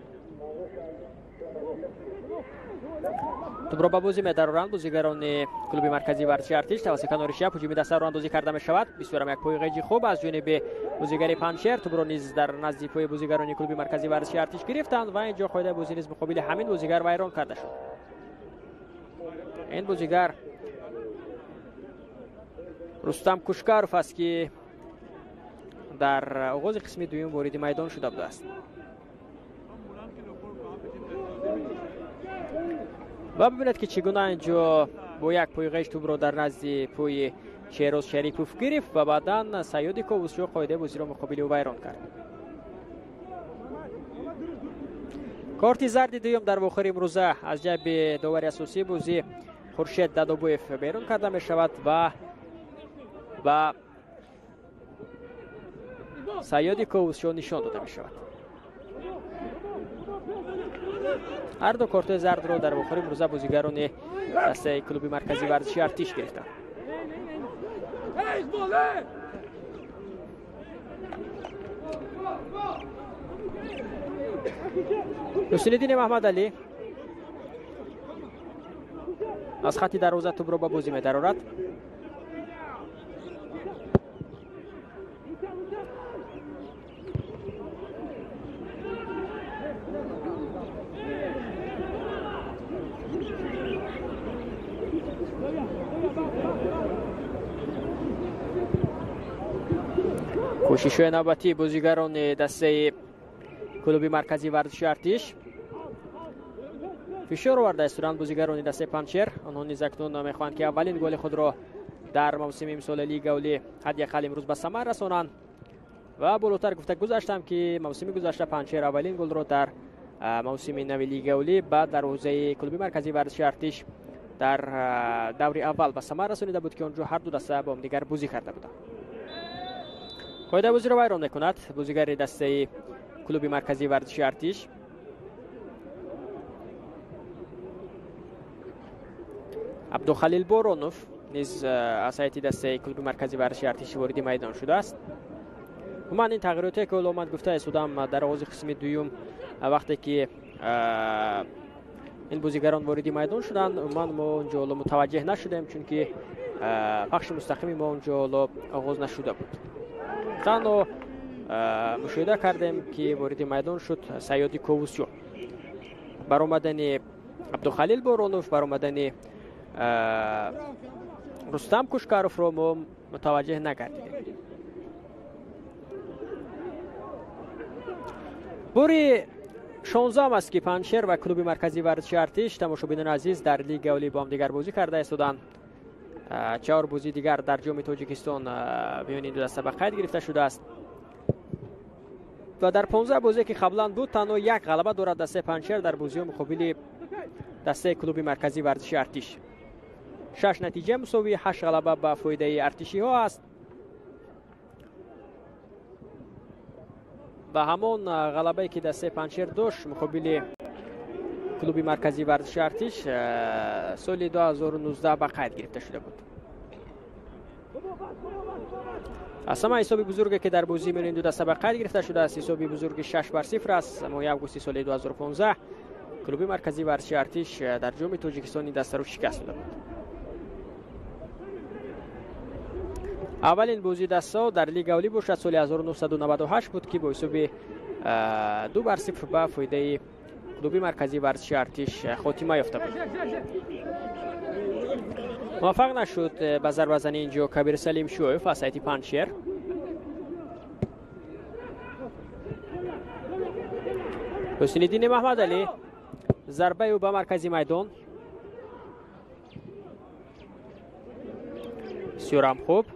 Тӯбро ба бозӣ медароранд бозигарони клуби марказии варзиши Артиш. Тавассути канори чап ҳуҷуми дастаро андозӣ карда мешавад. Бисёрам як пои ғеҷи хуб аз ҷониби бозигари Панҷшер. Тӯбро низ дар назди пои бозигарони клуби марказии варзиши Артиш гирифтанд ва инҷо қоидаи бозӣ низ муқобили ҳамин бозигар вайрон карда шуд. Ин бозигар Рустам Кушкаров аст, ки дар оғози қисми дуюм вориди майдон шуда будааст. Ва бибинед, ки чӣ гуна инҷо бо як пои ғеҷ тӯбро дар назди пои Шероз Шарипов гирифт ва баъдан Саёди Ковусшо қоидаи бозиро муқобили ӯ вайрон кард. Корти зарди дуюм дар вохӯри имрӯза аз ҷайби довари асосии бозӣ Хуршед Дадобоев берун карда мешавад ва ба Саёди Ковусшо нишон дода мешавад. Ҳар ду кортҳои зардро дар вохӯри имрӯза бозигарони дастаи клуби марказии варзиши Артиш гирифтанд. Ҳусиниддини Маҳмадалӣ аз хатти дарвоза тӯбро ба бозӣ медарорад. Кӯшишҳои навбатии бозигарони дастаи клуби марказии варзиши Артиш. Фишор оварда истоданд бозигарони дастаи Панҷшер. Онҳо низ акнун мехоҳанд, ки аввалин голи худро дар мавсими имсола Лига Олӣ ҳадди ақал имрӯз ба самар расонанд. Ва болотар гуфта гузаштам, ки мавсими гузашта Панҷшер аввалин голро дар мавсими нави Лига Олӣ ба дарвозаи клуби марказии варзиши Артиш дар даври аввал ба самар расонида буд, ки он ҷо ҳар ду даста бо ҳамдигар бозӣ карда буданд. Қоидаи бозиро вайрон мекунад бозигари дастаи клуби марказии варзиши Артиш. Абдухалил Боронов низ аз ҳайати дастаи клуби марказии варзиши Артиш вориди майдон шудааст. Умуман ин тағйироте, ки ҳоло омад гуфта истодам дар оғози қисми дуюм, вақте ки ин бозигарон вориди майдон шуданд, умуман мо онҷо ҳоло мутаваҷҷеҳ нашудем, чунки пахши мустақими мо онҷо ҳоло оғоз нашуда буд. Танҳо мушоҳида кардем, ки вориди майдон шуд Саёди Ковусё. Баромадани Абдухалил Боронов, баромадани Рустам Кушкаровро мо мутаваҷҷеҳ накардем. Бори 16 аст, ки Панҷшер ва клуби марказии варзиши Артиш, тамошобинони азиз, дар Лигаи Олӣ бо ҳамдигар бозӣ карда истоданд. 4 бозии дигар дар ҷоми Тоҷикистон миёни ду даста ба қайд гирифта шудааст ва дар 15 бозие, ки қаблан буд, танҳо як ғалаба дорад дастаи Панҷшер дар бозиҳо муқобили дастаи клуби марказии варзиши Артиш. 6 натиҷа мусовӣ, 8 ғалаба ба фоидаи артишиҳо аст ва ҳамон ғалабае, ки дастаи Панҷшер дошт муқобили клуби марказии варзиши Артиш, соли 2019 ба қайд гирифта шуда буд. Аз ҳама ҳисоби бузурге, ки дар бозии миёни ду даста ба қайд гирифта шудааст, ҳисоби бузурги 6-0 аст. Моҳи августи соли 2015 клуби марказии варзиши Артиш дар ҷоми Тоҷикистон ин дастаро шикаст дода буд. Аввалин бозии дастаҳо дар Лигаи Олӣ бошад соли 1998 буд, ки бо ҳисоби 2-0 ба фоидаи клуби марказии варзиши Артиш хотима ёфта буд. Муваффақ нашуд ба зарбазанӣ инҷо Кабир Салимшоев аз ҳайати Панҷшер. Ҳусиниддини Маҳмадалӣ, зарбаи ӯ ба маркази майдон. Бисёрам хуб.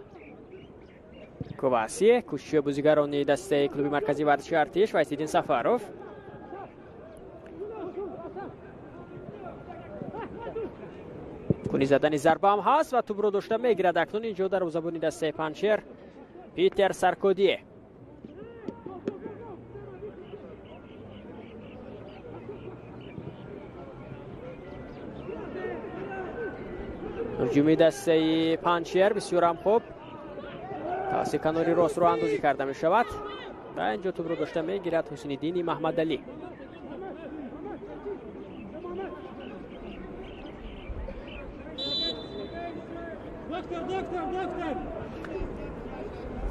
Коваси, кӯшиши бозигарони дастаи клуби марказии варзиши Артиш, Вайсиддин Сафаров. Куни задани зарба ҳам ҳаст ва тӯбро дошта мегирад акнун инҷо дарвозабони дастаи Панҷшер Питер Саркодие. Ҳуҷуми дастаи Панҷшер бисёрам хуб. Тавассути канори рост роҳандозӣ карда мешавад ва инҷо тӯбро дошта мегирад Ҳусиниддини Маҳмадалӣ.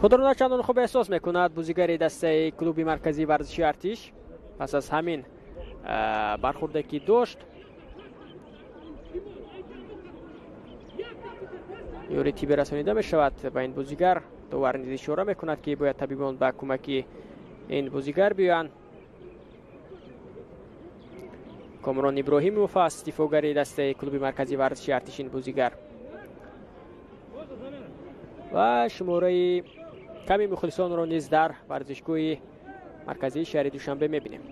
Худро начандон хуб эҳсос мекунад бозигари дастаи клуби марказии варзиши Артиш пас аз ҳамин бархурде ки дошт. Ёри тиббӣ расонида мешавад ба ин бозигар. Довар низ ишора мекунад, ки бояд табибон ба кӯмаки ин бозигар биёянд. Комрон Иброҳимов аст дифоъгари дастаи клуби марказии варзиши Артиш ин бозигар. Ва шумораи ками мухлисонро низ дар варзишгоҳи марказии шаҳри Душанбе мебинем.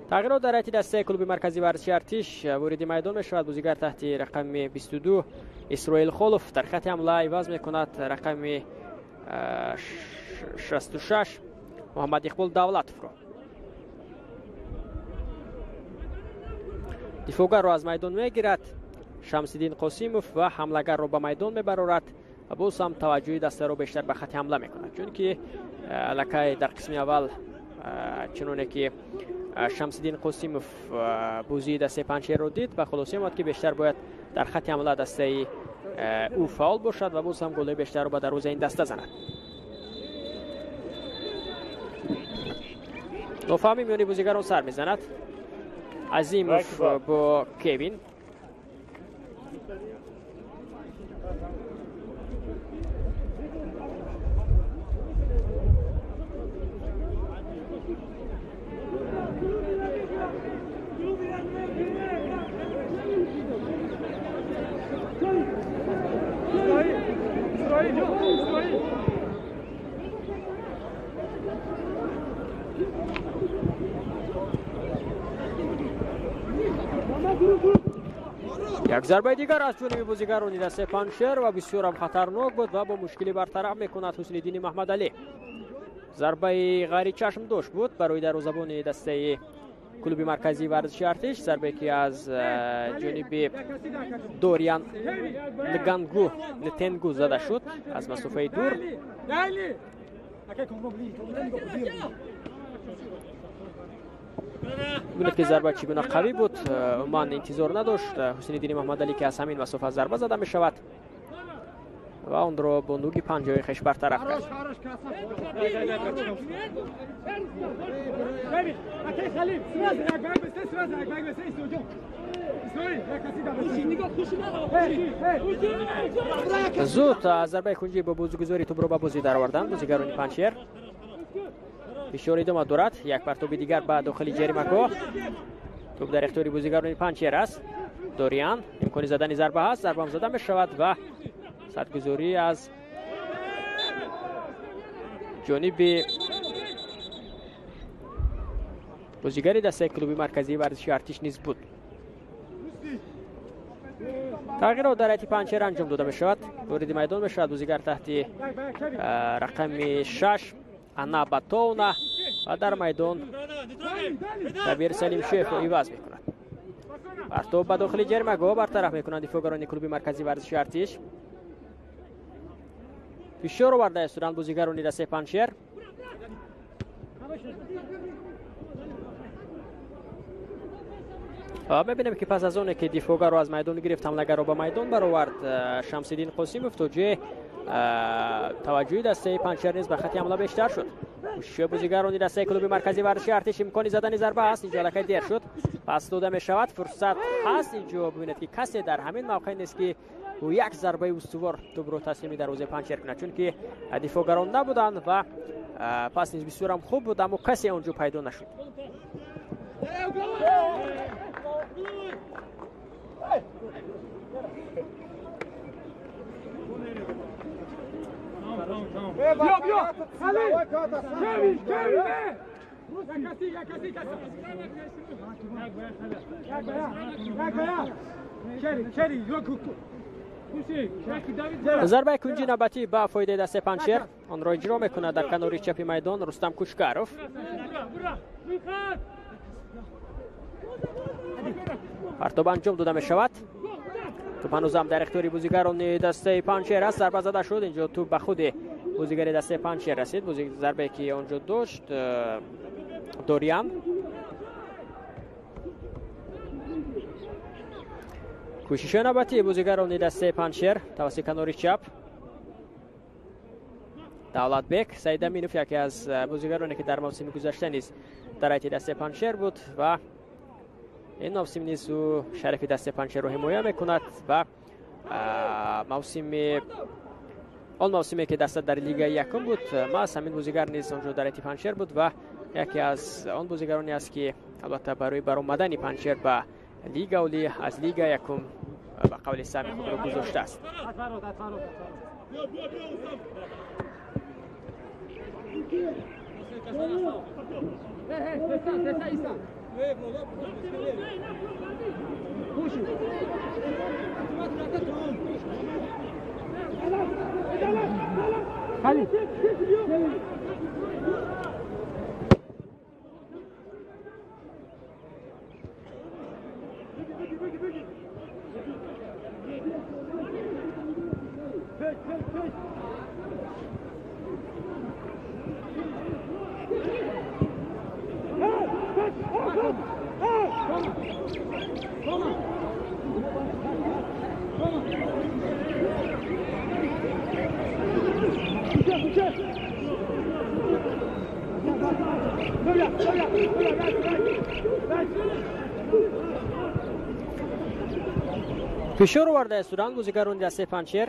Тағйирот дар ҳайати дастаи клуби марказии варзиши Артиш. Вориди майдон мешавад бозигар таҳти рақами 22 Исроил Холов. Дар хати ҳамла иваз мекунад рақами 66 Муҳаммад Иқбол Давлатовро. Дифоъгарро аз майдон мегирад Шамсиддин Қосимов ва ҳамлагарро ба майдон мебарорад ва боз ҳам таваҷҷӯҳи дастаро бештар ба хати ҳамла мекунад, чунки аллакай дар қисми аввал чуноне ки Шамсиддин Қосимов бозии дастаи Панҷшерро дид, ба хулоса омад, ки бештар бояд дар хати ҳамла дастаи ӯ фаъол бошад ва боз ҳам голҳои бештарро ба дарвозаи ин даста занад. Нофаҳмӣ миёни бозигарон сар мезанад. Азимов бо Кевин. Як зарбаи дигар аз ҷониби бозигарони дастаи Панҷшер ва бисёрам хатарнок буд ва бо мушкилӣ бартараф мекунад Ҳусниддини Маҳмадалӣ. Зарбаи ғайричашмдошт буд барои дарвозабони дастаи клуби марказии варзиши Артиш, зарбае ки аз ҷониби Дориан Нгангу Нтенгу зада шуд аз масофаи дур. Бубинед, ки зарба чӣ гуна қавӣ буд. Умуман интизор надошт Ҳусниддини Маҳмадалӣ, ки аз ҳамин масофа зарба зада мешавад ва онро бо нуги панҷои хеш бартараф кард. Зуд аз зарбаи кунҷӣ бо бозигузори тӯбро ба бозӣ дароварданд бозигарони Панҷшер. Фишор идома дорад. Як партоби дигар ба дохили ҷаримагоҳ. Тӯб дар ихтиёри бозигарони Панҷшер аст. Дориан имкони задани зарба ҳаст, зарбаам зада мешавад ва садгузорӣ аз ҷониби бозигари дастаи клуби марказии варзиши Артиш низ буд. Тағйирот дар ҳайати Панҷшер анҷом дода мешавад. Вориди майдон мешавад бозигар таҳти рақами 6 Ана Батовна ва дар майдон Кабир Салимшоевро иваз мекунад. Партоб ба дохили ҷаримагоҳ бартараф мекунанд дифоъгарони клуби марказии варзиши Артиш. Фишор оварда истоданд бозигарони дастаи Панҷшер. Ва мебинем, ки пас аз оне ки дифоъгарро аз майдон гирифт, ҳамлагарро ба майдон баровард Шамсиддин Қосимов, то ҷое таваҷҷӯҳи дастаи Панҷшер низ ба хати ҳамла бештар шуд. Кӯшишҳои бозигарони дастаи клуби марказии варзиши Артиш, имкони задани зарба ҳаст. Инҷо аллакай дер шуд, пас дода мешавад, фурсат ҳаст. Инҷо бибинед, ки касе дар ҳамин мавқеъ нест, ки бо як зарбаи устувор тӯбро таслими дарвозаи Панҷшер кунад, чунки дифоъгарон набуданд ва пас низ бисёрам хуб буд, аммо касе он ҷо пайдо нашуд. Зарбаи кунҷи навбатӣ ба фоидаи дастаи Панҷшер. Онро иҷро мекунад дар канори чапи майдон Рустам Кучкаров. Партоб анҷом дода мешавад. Тӯб ҳанӯзам дар ихтиёри бозигарони дастаи Панҷшер аст. Зарба зада шуд. Инҷо тӯб ба худи бозигари дастаи Панҷшер расид. Зарбае ки онҷо дошт Дориан. Кӯшишҳои навбатии бозигарони дастаи Панҷшер тавассути канори чап. Давлатбек Саидаминов яке аз бозигароне ки дар мавсими гузашта низ дар ҳайати дастаи Панҷшер буд ва ин мавсим низ ӯ шарафи дастаи Панҷшерро ҳимоя мекунад ва мавсими он мавсиме ки даста дар лигаи якум буд, маҳз ҳамин бозигар низ онҷо дар ҳайати Панҷшер буд ва яке аз он бозигароне аст ки албатта барои баромадани Панҷшер ба лига олӣ аз лига якум ба қавли саҳми худро гузоштааст. Фишор оварда истоданд бозигарони дастаи Панҷшер.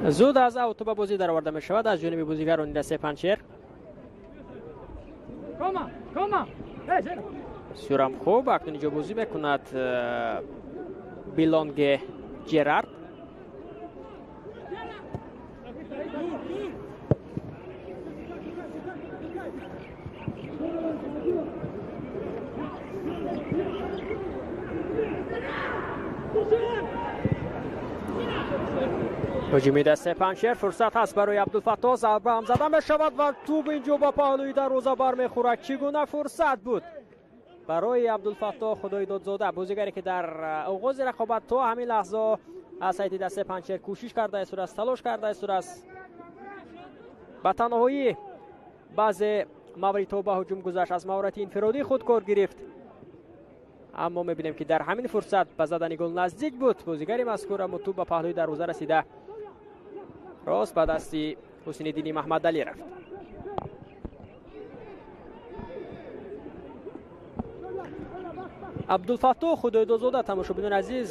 Зуд аз аут ба бозӣ дароварда мешавад аз ҷониби бозигарони дастаи Панҷшер. Бисёрам хуб акнун инҷо бозӣ мекунад Билонге Ҷерард. ҳуҷуми дастаи Панҷшер, фурсат ҳаст барои Абдулфаттоҳ, зарба ҳам зада мешавад ва тӯб инҷо ба паҳлӯи дарвоза бармехӯрад. Чӣ гуна фурсат буд барои Абдулфаттоҳ Худойдодзода, бозигаре ки дар оғози рақобат то ҳамин лаҳза аз ҳайати дастаи Панҷшер кӯшиш карда истодааст, талош карда истодааст. Ба танҳоӣ баъзе мавридҳо ба ҳуҷум гузашт, аз маҳорати инфиродии худ кор гирифт, аммо мебинем ки дар ҳамин фурсат ба задани гол наздик буд бозигари мазкур, аммо тӯб ба паҳлӯи дарвоза расида рост ба дасти Ҳусайниддини Маҳмадалӣ рафт. Абдулфаттоҳ Худойдодзода, тамошобинони азиз,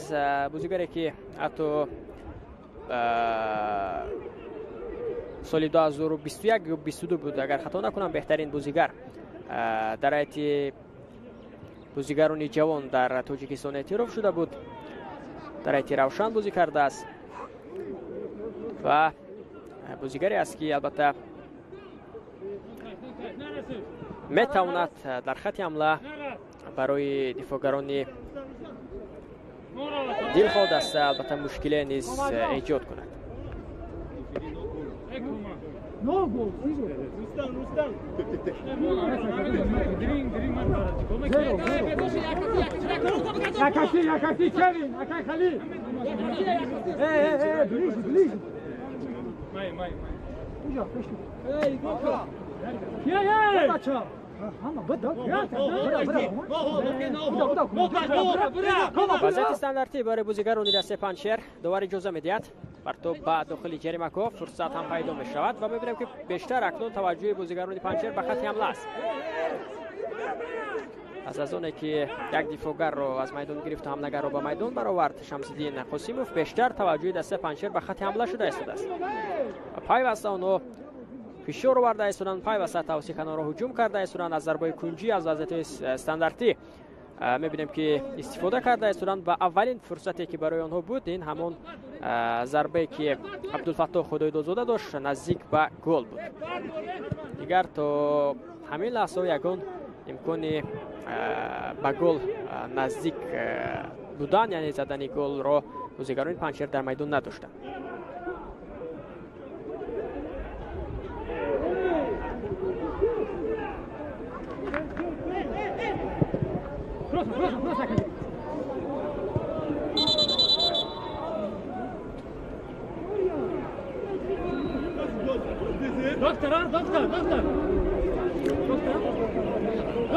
бозигаре ки ҳатто соли 2021 ё 22 буд, агар хато накунам, беҳтарин бозигар дар ҳайати бозигарони ҷавон дар Тоҷикистон эътироф шуда буд, дар ҳайати Равшан бозӣ кардааст ва бозигаре аст ки албатта метавонад дар хатти ҳамла барои дифоъгарони дилхоҳ даста албатта мушкиле низ эҷод кунад. Вазъияти стандартӣ барои бозигарони дастаи Панҷшер довар иҷоза медиҳад. Партоб ба дохили ҷаримагоҳ фурсат ҳам пайдо мешавад ва мебинем ки бештар акнун таваҷҷӯҳи бозигарони Панҷшер ба хатти ҳамла аст. Пас аз оне ки як дифоъгарро аз майдон гирифту ҳамлагарро ба майдон баровард Шамсиддин Қосимов, бештар таваҷҷӯҳи дастаи Панҷшер ба хатти ҳамла шуда истодааст. Пайваста онҳо Фишор оварда истоданд, пайваста тавассути канорро ҳуҷум карда истоданд, аз зарбаи кунҷӣ, аз вазъиятҳои стандартӣ мебинем ки истифода карда истоданд ва аввалин фурсате ки барои онҳо буд ин ҳамон зарбае ки Абдулфаттоҳ Худойдодзода дошт, наздик ба гол буд. Дигар то ҳамин лаҳзаҳо ягон имкони ба гол наздик будан, яъне задани голро бозигарони Панҷшер дар майдон надоштанд.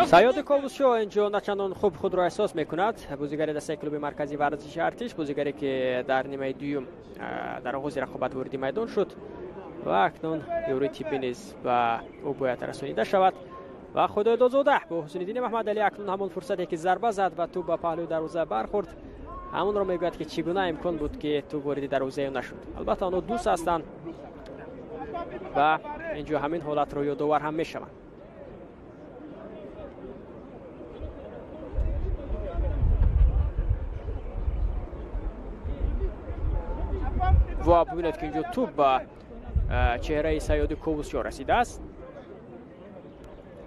Саёди Ковусшо инҷо начандон хуб худро эҳсос мекунад. Бозигари дастаи клуби марказии варзиши Артиш, бозигаре ки дар нимаи дуюм дар оғози рақобат вориди майдон шуд ва акнун ёрии тиббӣ низ ба ӯ бояд расонида шавад. Ва Худойдодзода бо Ҳусниddини Маҳмадалӣ акнун ҳамон фурсате ки зарба зад ва тӯб ба паҳлӯи дарвоза бархӯрд, ҳамонро мегӯяд ки чӣ гуна имкон буд ки тӯб вориди дарвозаи ӯ нашуд. Албатта онҳо дӯст ҳастанд ва инҷо ҳамин ҳолатро ёдовар ҳам мешаванд. Ва бубинед ки инҷо тӯб ба чеҳраи Саёди Ковусшо расидааст.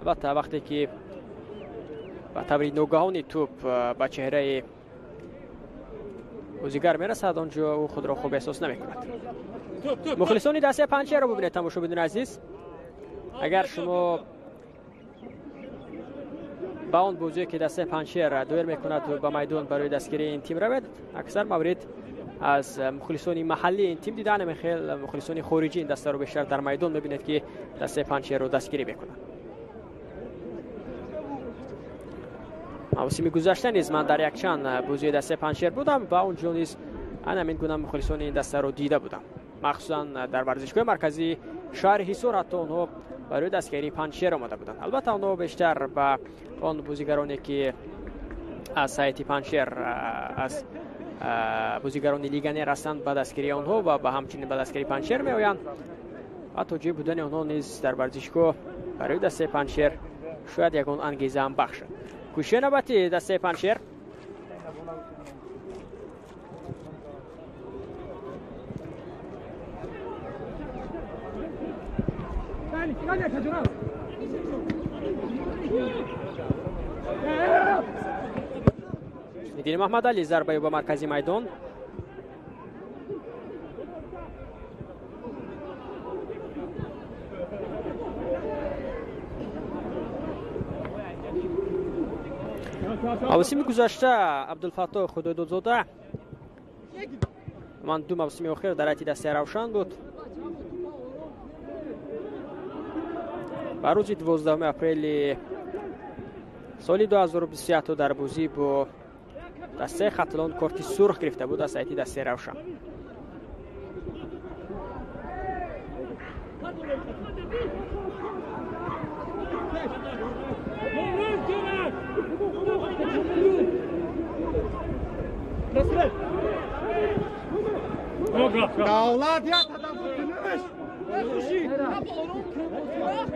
Албатта вақте ки ба таври ногаҳони тӯб ба чеҳраи бозигар мерасад, он ҷо ӯ худро хуб эҳсос намекунад. Мухлисони дастаи Панҷшерро бубинед, тамошобинони азиз. Агар шумо ба он бозие ки дастаи Панҷшер доир мекунад ба майдон барои дастгирии ин тим равед, аксар маврид аз мухлисони маҳаллии ин тим дида намехел, мухлисони хориҷии ин дастаро бештар дар майдон мебинед ки дастаи Панҷшерро дастгирӣ мекунанд. Мавсими гузашта низ ман дар якчанд бозии дастаи Панҷшер будам ва он ҷо низ ҳамин гуна мухлисони ин дастаро дида будам. Махсусан дар варзишгоҳи марказии шаҳри Ҳисор ҳатто онҳо барои дастгирии Панҷшер омада буданд. Албатта онҳо бештар ба он бозигароне ки аз ҳайати Панҷшер, аз бозигарони легионер ҳастанд, ба дастгирии онҳо ва ба ҳамчунин ба дастгирии Панҷшер меоянд ва то ҷои будани онҳо низ дар варзишгоҳ барои дастаи Панҷшер шояд ягон ангеза ҳам бахшад. Кӯшиши навбати дастаи Панҷшер. Ҳусниddини Маҳмадалӣ зарбаи ба маркази майдон. Мавсими гузашта Абдулфаттоҳ Худойдодзода ман ду мавсими охир дар ҳайати дастаи Равшан буд. Ба рӯзи 12 апрели соли 2021 дар бозӣ бо дастаи Хатлон корти сурх гирифта буд аз ҳайати дастаи Равшан.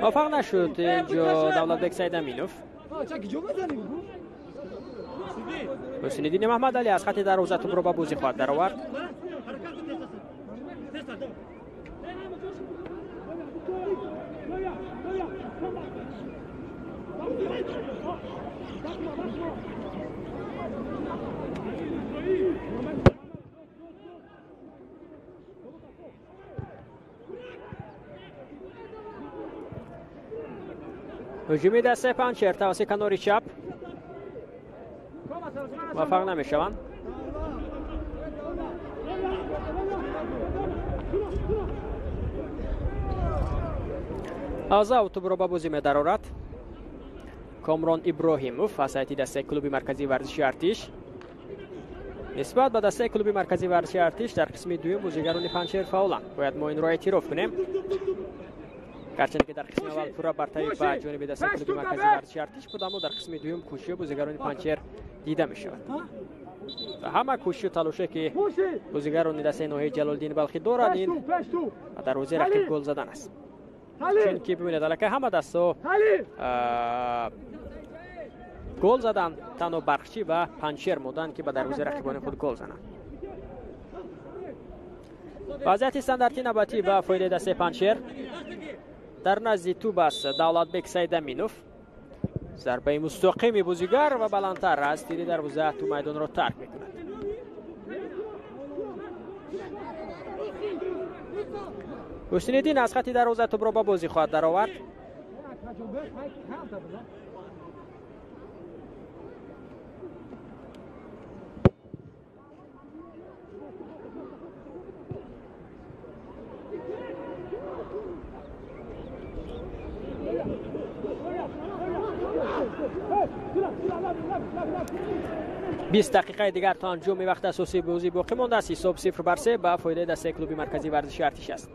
Муваффақ нашуд инҷо Давлатбек Сайдаминов. Ҳусниddини Маҳмадалӣ аз хати дарвоза тӯбро ба бозӣ хоҳад даровард. Ҳуҷуми дастаи Панҷшер тавассути канори чап муваффақ намешаванд. Азав тӯбро ба бозӣ медарорад. Комрон Иброҳимов аз ҳайати дастаи клуби марказии варзиши Артиш. Нисбат ба дастаи клуби марказии варзиши Артиш дар қисми дуюм бозигарони Панҷшер фаъоланд. Бояд мо инро эътироф кунем. Гарчанде ки дар қисми аввал пурра бартарӣ ба ҷониби дастаи клуби марказии варзиши Артиш буд, аммо дар қисми дуюм кӯшиши бозигарони Панҷшер дида мешавад. Ва ҳама кӯшишу талоше ки бозигарони дастаи ноҳияи Ҷалолиддини Балхӣ дорад, ин ба дарвозаи рақиб гол задан аст. Чунки бибинед, аллакай ҳама дастҳо гол заданд, танҳо Барқчӣ ва Панҷшер монданд, ки ба дарвозаи рақибони худ гол зананд. Вазъияти стандартӣ навбатӣ ба фоидаи дастаи Панҷшер. Дар назди тӯб аст Давлатбек Сайдаминов. Зарбаи мустақими бозигар ва баландтар аз тири дарвоза ту майдонро тарк мекунад. Ҳусниddин аз хати дарвоза тӯбро ба бозӣ хоҳад даровард. 20 дақиқаи дигар то анҷоми вақти асосии бозӣ боқӣ мондааст. Ҳисоб 0-3 ба фоидаи дастаи клуби марказии варзиши Артиш аст.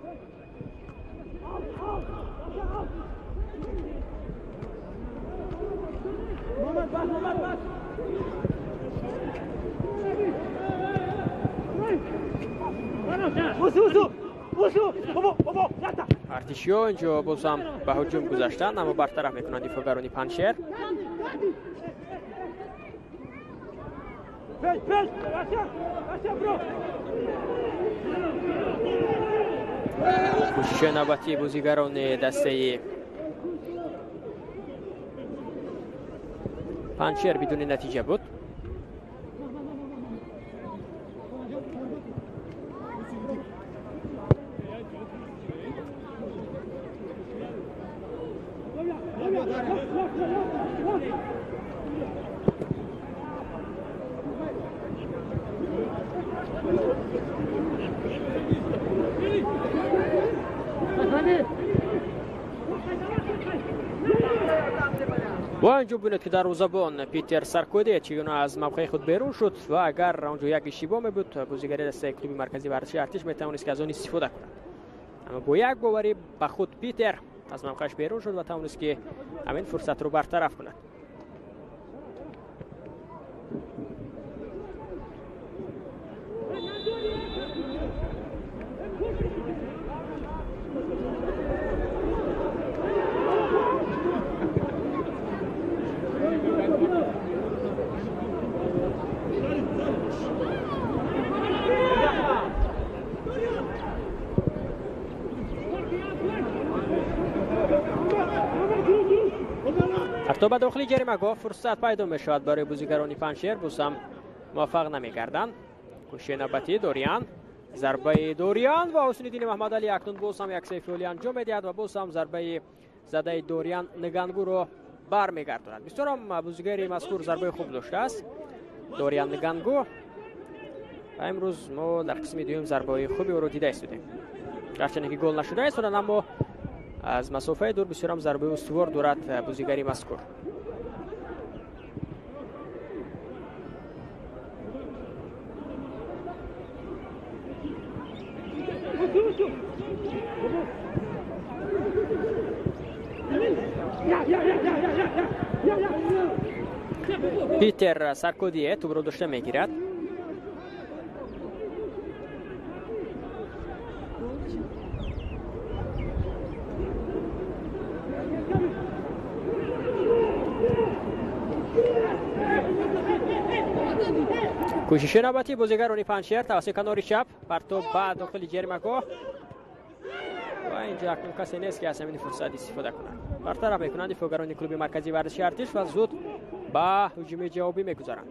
Артишиё инҷо боз ҳам ба ҳуҷум гузаштанд, аммо бартараф мекунанд дифоъгарони Панҷшер. Кӯшишҳои навбатии бозигарони дастаи Панҷшер бидуни натиҷа буд. Ва инҷо бинед, ки дарвозабон Питер Саркоде чӣ гуна аз мавқеи худ берун шуд ва агар онҷо як иштибоҳ мебуд, бозигари дастаи клуби марказии варзиши Артиш метавонист, ки аз он истифода кунад. Аммо бо як боварӣ ба худ Питер аз мавқеаш берун шуд ва тавонист, ки ҳамин фурсатро бартараф кунад. То ба дохили ҷаримагоҳ фурсат пайдо мешавад барои бозигарони Панҷшер, боз ҳам муваффақ намегарданд. Кӯшиши навбатии Дориан, зарбаи Дориан ва Ҳусниddини Маҳмадалӣ акнун боз ҳам як сейфи анҷом медиҳад ва боз ҳам зарбаи задаи Дориан Нгангуро бармегардонад. Бисёрам бозигари мазкур зарбаи хуб доштааст Дориан Нгангу ва имрӯз мо дар қисми дуюм зарбаҳои хуби ӯро дида истодем. Гарчанде ки гол нашуда истоданд, аммо аз масофаи дур бисёрам зарбаи устувор дорад бозигари мазкур. Питер Саркодие тӯбро дошта мегирад. Кӯшиши навбатии бозигарони Панҷшер тавассути канори чап, партоб ба дохили ҷаримагоҳ ва инҷо акнун касе нест, ки аз ҳамин фурсат истифода кунад. Бартараф мекунанд дифоъгарони клуби марказии варзиши Артиш ва зуд ба ҳуҷуми ҷавобӣ мегузаранд.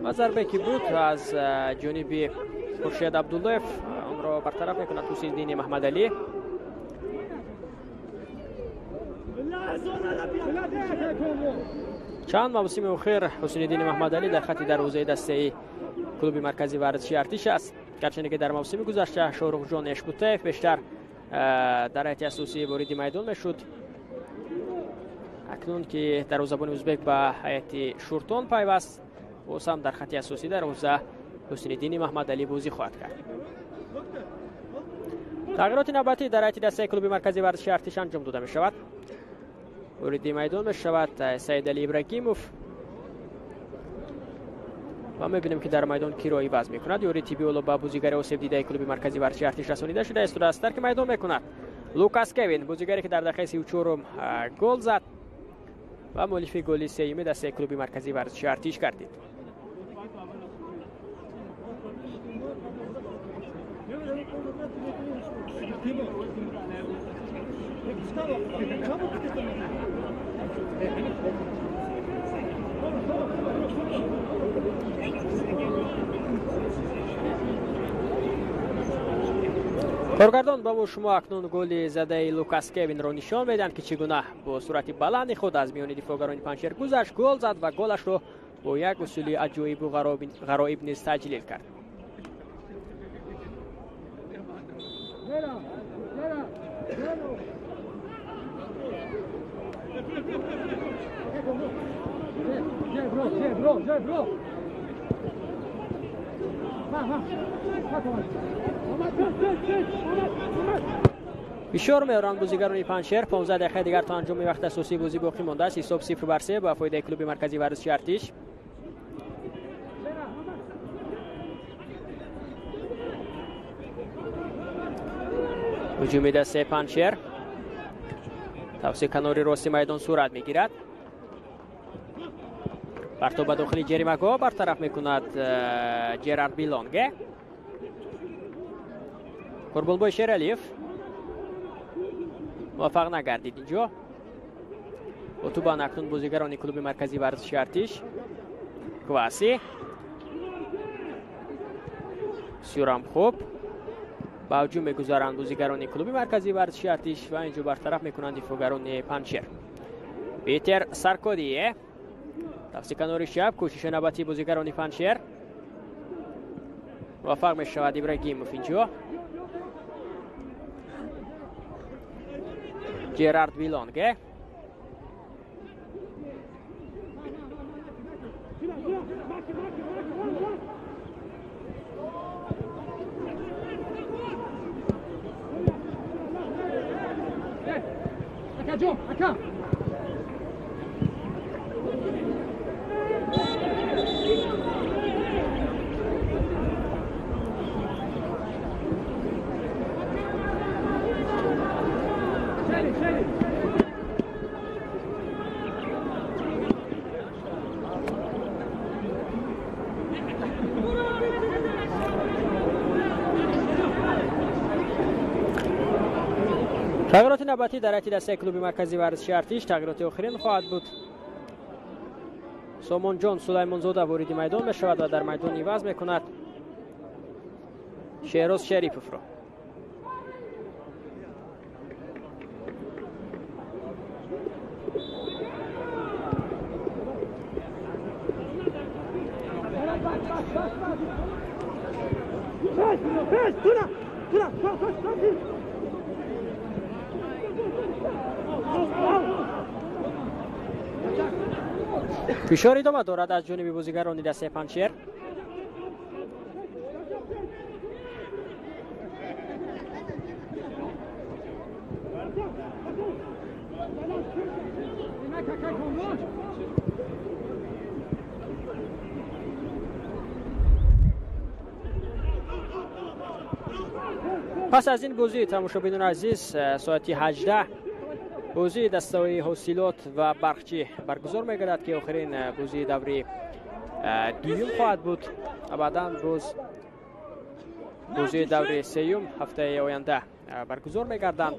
Ва зарбае ки буд аз ҷониби Хуршед Абдуллоев, онро бартараф мекунад Ҳусниddини Маҳмадалӣ. Чанд мавсими охир Ҳусниddини Маҳмадалӣ дар хати дарвозаи дастаи клуби марказии варзиши Артиш аст. Гарчанде ки дар мавсими гузашта Шоҳрухҷон Эшбутаев бештар дар ҳайати асосӣ вориди майдон мешуд, акнун ки дарвозабони ӯзбек ба ҳайати шуртон пайваст, боз ҳам дар хати асосӣ дарвоза Ҳусниddини Маҳмадалӣ бозӣ хоҳад кард. Тағйироти навбатӣ дар ҳайати дастаи клуби марказии варзиши Артиш анҷом дода мешавад. Вориди майдон мешавад Саидалӣ Ибрагимов. Ва мебинем, ки дар майдон киро иваз мекунад. Ёрии тиббӣ ҳоло ба бозигари осебдидаи клуби марказии варзиши Артиш расонида шуда истодааст. Тарки майдон мекунад Лукас Кевин, бозигаре ки дар дақиқаи 34-ум гол зад ва муаллифи голи сеюми дастаи клуби марказии варзиши Артиш гардид. Коргардон ба шумо акнун голи задаи Лукас Кевинро нишон медиҳанд, ки чӣ гуна бо суръати баланди худ аз миёни дифоъгарони Панҷшер гузашт, гол зад ва голашро бо як усули аҷоибу ғароиб низ таҷлил кард. Фишор меоранд бозигарони Панҷшер. 15 дақиқаи дигар то анҷоми вақти асосии бозӣ боқӣ мондааст. Ҳисоб 0-3 ба фоидаи клуби марказии варзиши Артиш. Ҳуҷуми дастаи Панҷшер тавсии канори рости майдон сурат мегирад. Партоб ба дохили ҷаримагоҳ бартараф мекунад Ҷерард Билонге. Қурбонбой Шералиев муваффақ нагардид инҷо. Отубан акнун бозигарони клуби марказии варзиши Артиш. Кваси бисёрам хуб ба ҳуҷум мегузаранд бозигарони клуби марказии варзиши Артиш ва инҷо бартараф мекунанд дифоъгарони Панҷшер. Питер Саркодие тавси канори чап, кӯшиши навбатии бозигарони Панҷшер. Муваффақ мешавад Ибрагимов инҷо. Ҷерард Билонге. Тағйироти навбатӣ дар ҳайати дастаи клуби марказии варзиши Артиш тағйироти охирин хоҳад буд. Сомонҷон Сулаймонзода вориди майдон мешавад ва дар майдон иваз мекунад Шеҳроз Шариповро. Фишор идома дорад аз ҷониби бозигарони дастаи Панҷшер. Пас аз ин бозӣ, тамошобинони азиз, соати 18 бозии дастаҳои Ҳосилот ва Барқчӣ баргузор мегардад, ки охирин бозии даври дуюм хоҳад буд. Баъдан боз бозии даври сеюм ҳафтаи оянда баргузор мегарданд,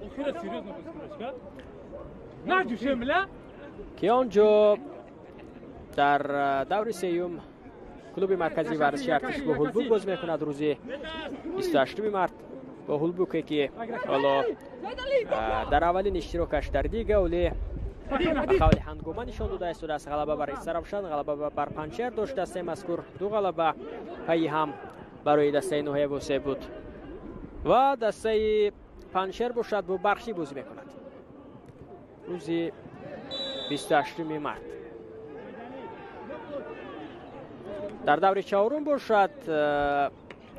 ки он ҷо дар даври сеюм клуби марказии варзиши Артиш бо Ҳулбук бозӣ мекунад рӯзи 28 март. Бо Ҳулбуке, ки ҳоло дар аввалин иштирокаш дар лига оле ба қавли ҳангома нишон дода истодааст. Ғалаба бар Истаравшан, ғалаба бар Панҷшер дошт дастаи мазкур. Ду ғалаба пайи ҳам барои дастаи ноҳияи Восеъ буд ва дастаи Панҷшер бошад бо Барқчӣ бозӣ мекунад рӯзи 28 март. Дар даври чаҳорум бошад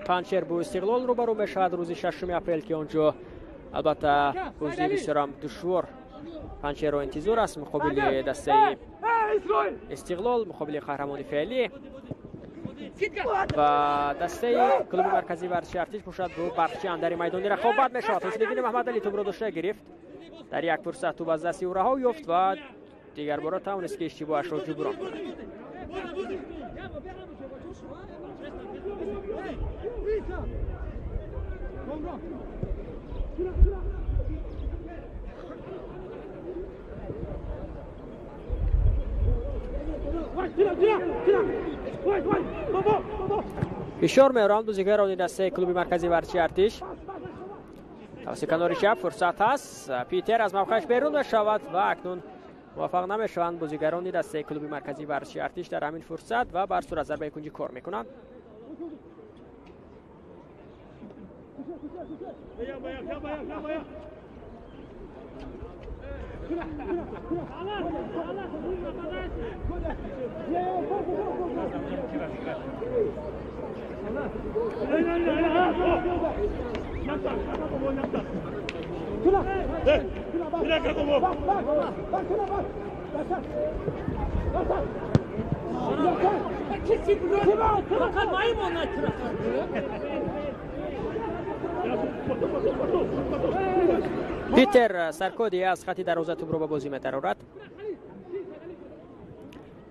Панҷшер бо Истиқлол рӯбарӯ мешавад рӯзи 6 апрел, ки он ҷо албатта бозии бисёрам душвор Панҷшерро интизор аст муқобили дастаи Истиқлол, муқобили қаҳрамони феълӣ. Ва дастаи клуби марказии варзиши Артиш бошад бо Барқчи андари майдони рақобат мешавад. Ҳусниddин Маҳмадалӣ тӯбро дошта гирифт. Дар як фурсат тӯб аз дасти ӯ раҳо ёфт ва дигар бора тавонист ки иштибоҳашро ҷуброн кунад. Фишор меоранд бозигарони дастаи клуби марказии варзиши Артиш. Тавассути канори чап фурсат ҳаст. Питер аз мавқеаш берун мешавад ва акнун муваффақ намешаванд бозигарони дастаи клуби марказии варзиши Артиш дар ҳамин фурсат ва бар сурат зарбаи кунҷӣ кор мекунанд. Питер Саркоди аз хати дарвоза тӯбро ба бозӣ метарорад.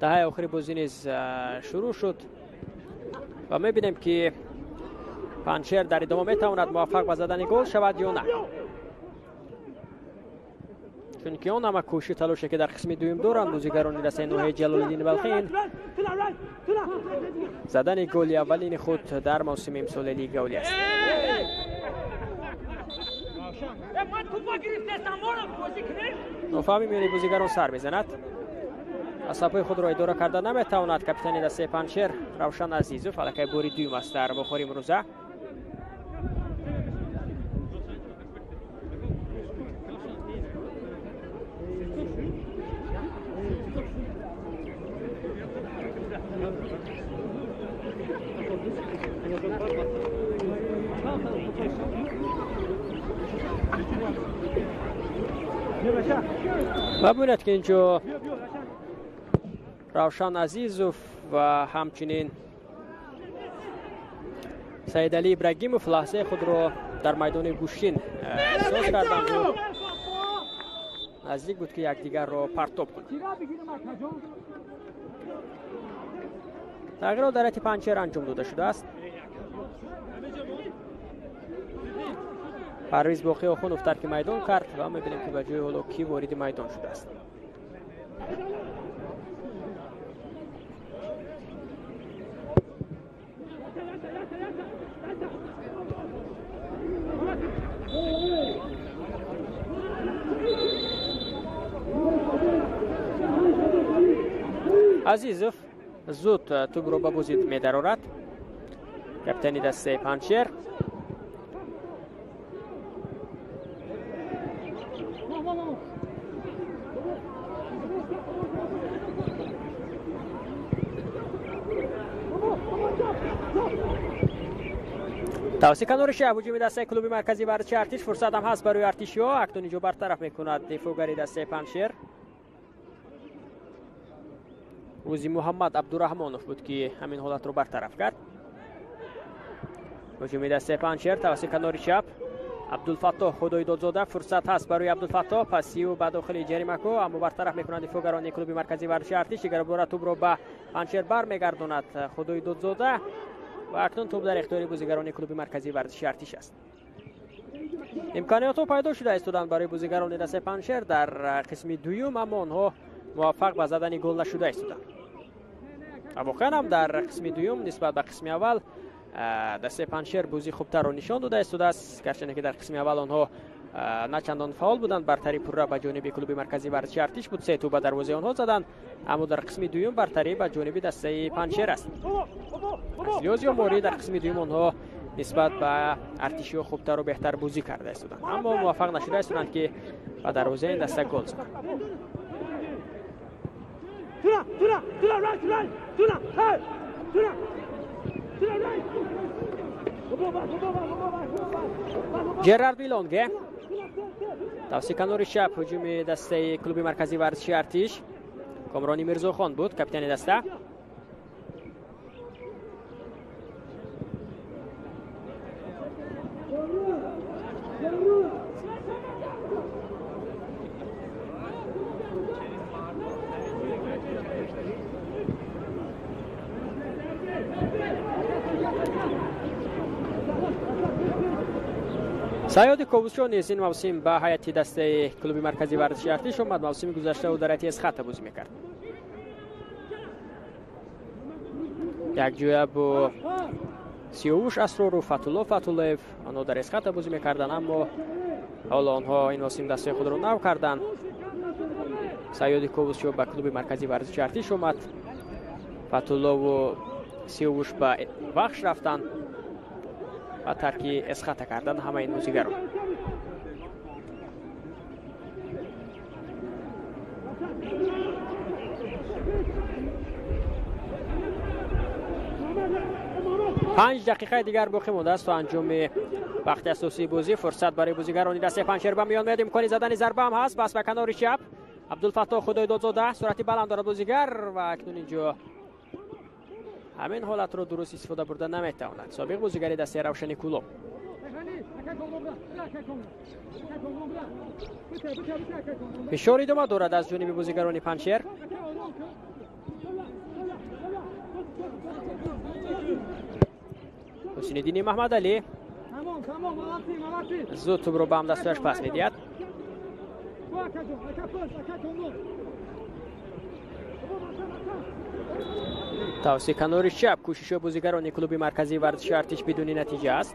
Даҳаи охири бозӣ низ шурӯъ шуд ва мебинем ки Панҷшер дар идома метавонад муваффақ ба задани гол шавад ё на. Чунки он ҳама кӯшишу талоше ки дар қисми дуюм доранд бозигарони дастаи ноҳияи Ҷалолиддини Балхӣ задани голи аввалини худ дар мавсими имсоли Лигаи Олӣ аст. Нофаҳмӣ миёни бозигарон сар мезанад. Асабҳои худро идора карда наметавонад капитани дастаи Панҷшер Равшан Азизов. Аллакай бори дуюм аст дар бохори имрӯза. Ва бубинед ки инҷо Равшан Азизов ва ҳамчунин Саидалӣ Ибрагимов лаҳзаи худро дар майдони гӯштин эҳсос карданд. Наздик буд ки якдигарро партоб кунанд. Тағйирот дар ҳайати Панҷшер анҷом дода шудааст. Парвиз Боқӣ Охунов тарки майдон кард ва мебинем ки ба ҷои ҳоло кӣ вориди майдон шудааст. Азизов зуд тӯбро ба бозӣ медарорад. Капитани дастаи Панҷшер. Тавассути канори чап ҳуҷуми дастаи клуби марказии варзиши Артиш. Фурсат ҳам ҳаст барои артишиҳо. Акнун инҷо бартараф мекунад дифоъгари дастаи Панҷшер. Рӯзи Муҳаммад Абдураҳмонов буд ки ҳамин ҳолатро бартараф кард. Ҳуҷуми дастаи Панҷшер тавассути канори чап. Абдулфаттоҳ Худойдодзода. Фурсат ҳаст барои Абдулфаттоҳ. Пасию ба дохили ҷаримагоҳ, аммо бартараф мекунанд дифоъгарони клуби марказии варзиши Артиш. Дигар бора тӯбро ба Панҷшер бармегардонад Худойдодзода ва акнун тӯб дар ихтиёри бозигарони клуби марказии варзиши Артиш аст. Имкониятҳо пайдо шуда истоданд барои бозигарони дастаи Панҷшер дар қисми дуюм, аммо онҳо муваффақ ба задани гол нашуда истоданд. Ва воқеан ҳам дар қисми дуюм нисбат ба қисми аввал дастаи Панҷшер бозии хубтарро нишон дода истодааст. Гарчанде ки дар қисми аввал онҳо на чандон фаъол буданд, бартарӣ пурра ба ҷониби клуби марказии варзиши Артиш буд, се тӯб ба дарвозаи онҳо заданд, аммо дар қисми дуюм бартарӣ ба ҷониби дастаи Панҷшер аст. Аз лиҳози оморӣ дар қисми дуюм онҳо нисбат ба артишиҳо хубтару беҳтар бозӣ карда истоданд, аммо муваффақ нашуда истоданд ки ба дарвозаи ин даста гол зананд. Ҷерард Билонге тавассути канори чап ҳуҷуми дастаи клуби марказии варзиши Артиш. Комрони Мирзохон буд капитани даста. Саёди Ковусшо низ ин мавсим ба ҳайати дастаи клуби марказии варзиши Артиш омад. Мавсими гузашта ӯ дар ҳайати Эсхата бозӣ мекард. Якҷоя бо Сиёвуш Асрору Фатулло Фатуллоев онҳо дар Эсхата бозӣ мекарданд, аммо ҳоло онҳо ин мавсим дастаи худро нав карданд. Саёди Ковусшо ба клуби марказии варзиши Артиш омад. Фатуллову Сиёвуш ба Вахш рафтанд ва тарки Эсхата карданд ҳама ин бозигарро. Панҷ дақиқаи дигар боқӣ мондааст то анҷоми вақти асосии бозӣ. Фурсат барои бозигарони дастаи Панҷшер ба миён меояд. Имкони задани зарба ҳам ҳаст. Бас ба канори чап Абдулфаттоҳ Худойдодзода, суръати баланд дорад бозигар ва акнун инҷо ҳамин ҳолатро дуруст истифода бурда наметавонад собиқ бозигари дастаи Равшани Кӯлоб. Фишор идома дорад аз ҷониби бозигарони Панҷшер. Ҳусиниддини Маҳмадалӣ зуд тӯбро ба ҳамдастуяш пас медиҳад. Тавсии канори чап кӯшишҳои бозигарони клуби марказии варзиши Артиш бидуни натиҷа аст.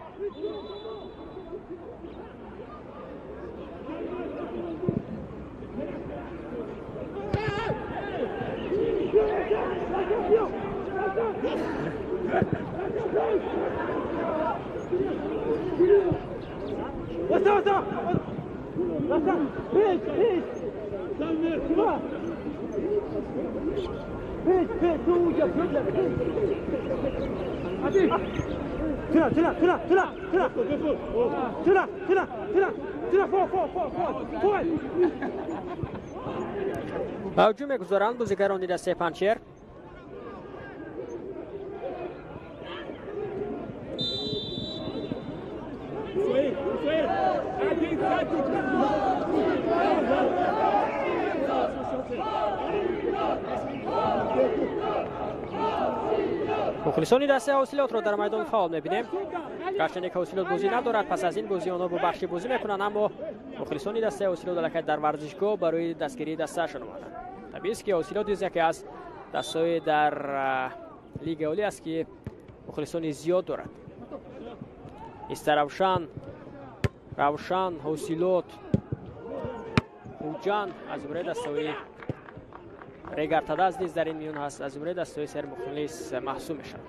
Ба ҳуҷум мегузоранд бозигарони дастаи Панҷшер. Мухлисони дастаи Ҳосилотро дар майдон фаъол мебинем. Гарчанде ки Ҳосилот бозӣ надорад, пас аз ин бозӣ онҳо бо бахши бозӣ мекунанд, аммо мухлисони дастаи Ҳосилот аллакай дар варзишгоҳ барои дастгирии дастаашон омаданд. Табиист ки Ҳосилот низ яке аз дастаҳои дар лигаи олӣ аст ки мухлисони зиёд дорад. Истаравшан, Равшан, Ҳосилот, Хуҷанд аз зумраи дастаҳои Регартадаз низ дар ин миён ҳаст, аз зумраи дастаҳои сермухлис маҳсуб мешавад.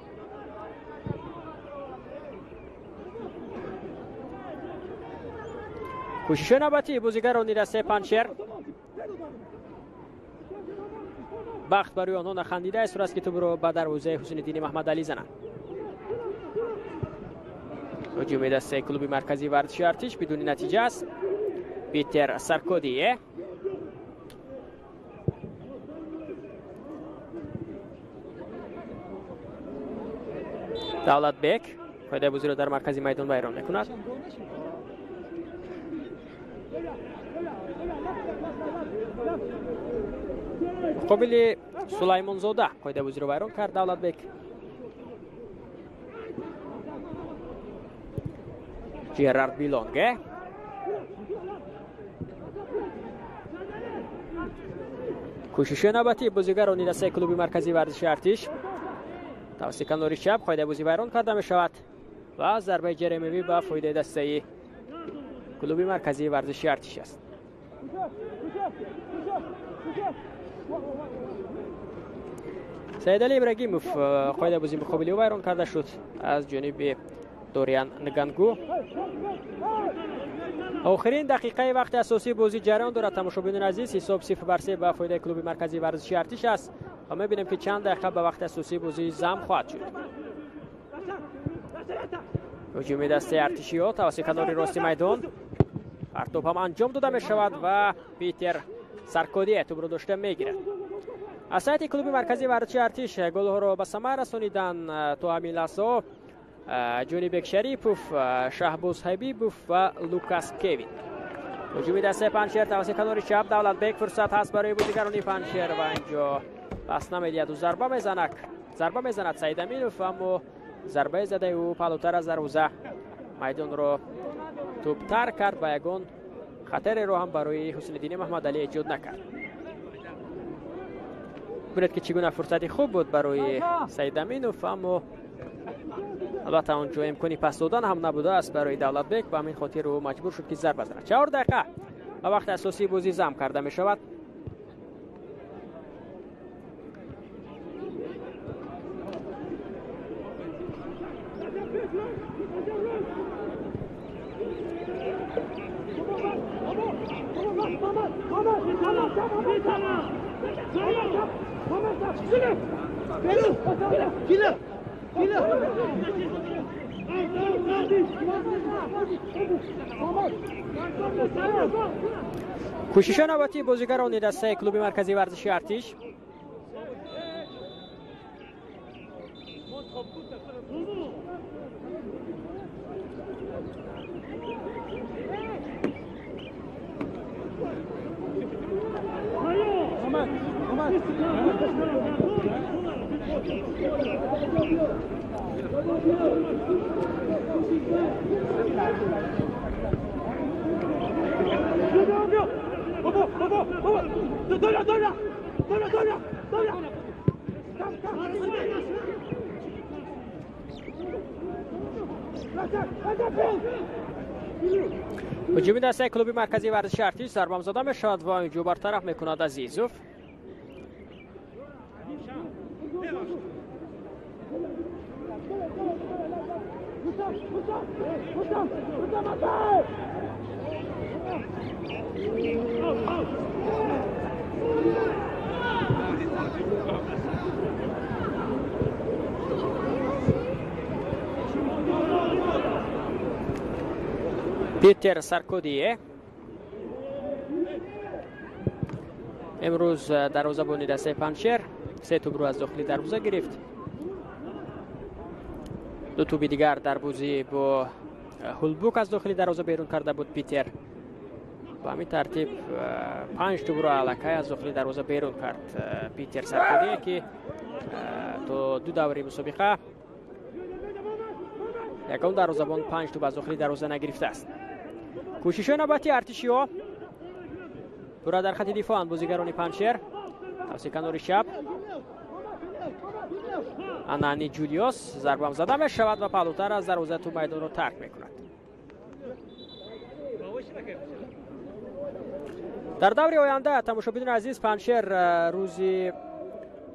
Кӯшишҳои навбатии бозигарони дастаи Панҷшер. Бахт барои онҳо нахандида аст, ки тӯбро ба дарвозаи Ҳусиниддини Маҳмадалӣ зананд. Ҳуҷуми дастаи клуби марказии варзиши Артиш бидуни натиҷа аст. Питер Саркодие Давлатбек қоидаи бозиро дар маркази майдон вайрон мекунад. Муқобили Сулаймонзода қоидаи бозиро вайрон кард Давлатбек. Жерард Билонге кӯшиши навбатии бозигарони дастаи клуби марказии варзиши Артиш. Тавассути канори чап қоидаи бозӣ вайрон карда мешавад ва зарбаи ҷаримавӣ ба фоидаи дастаи клуби марказии варзиши Артиш аст. Саидалӣ Ибрагимов қоидаи бозӣ муқобили ӯ вайрон карда шуд аз ҷониби Дориан Нгангу. Охирин дақиқаи вақти асосии бозӣ ҷараён дорад. Тамошобинони азиз, ҳисоб 0-3 ба фоидаи клуби марказии варзиши Артиш аст ва мебинем ки чанд дақиқа ба вақти асосии бозӣ зам хоҳад шуд. Ҳуҷуми дастаи артишиҳо тавассути канори рости майдон. Партоб ҳам анҷом дода мешавад ва Питер Саркодие тӯбро дошта мегирад. Аз сайти клуби марказии варзиши Артиш голҳоро ба самар расонидан то ҳамин лаҳзаҳо Ҷонибек Шарипов, Шаҳбоз Ҳабибов ва Лукас Кевин. Ҳуҷуми дастаи Панҷшер тавассути канори чап. Давлатбек фурсат ҳаст барои бозигарони Панҷшер ва инҷо пас намедиҳад. Зарба мезанад. Зарба мезанад Саид Аминов, аммо зарбаи задаи ӯ паҳлӯтар аз дарвоза майдонро توپ ترک کرد و یگان خطر رو هم برای حسین محمد علی ایجاد نکرد. ببینید که چگونه فرصتی خوب بود برای سید امینوف، اما البته آنجا امکانی پس دادن هم نبوده است برای دولت بک، به همین خاطر او مجبور شد که ضربه بزند. 4 دقیقه به وقت اساسی بازی زم کرده می شود. کوشش نوبتی بازیگران دسته کلوب مرکزی ورزشی ارتش. هجوم دسته کلوب مرکزی ورزشی ارتش ضربه زده می‌شود و اینجا برطرف می‌کند عزیزوف. پیتر سرکودیه امروز دروازه‌بان دسته پنجشیر 3 توپ رو از داخل دروازه گرفت. 2 توپ دیگر در بازی با هولبوک از داخل دروازه بیرون کرده بود پیتر. با همین ترتیب 5 توپ رو علاقه از داخل دروازه بیرون کرد پیتر سرکودیه که تا 2 دوره مسابقه یکم دروازه‌بان 5 توپ از داخل دروازه نگرفته است. کوشش نوبتی ارتشی‌ها پورا در خط دفاع بازیگران پنجشیر. توسط کنار چپ انانی جولیوس ضربه هم زده می شود و پهلوتر از دروازه تو میدان را ترک میکند. در دور آینده تماشابینان عزیز، پنجشیر روز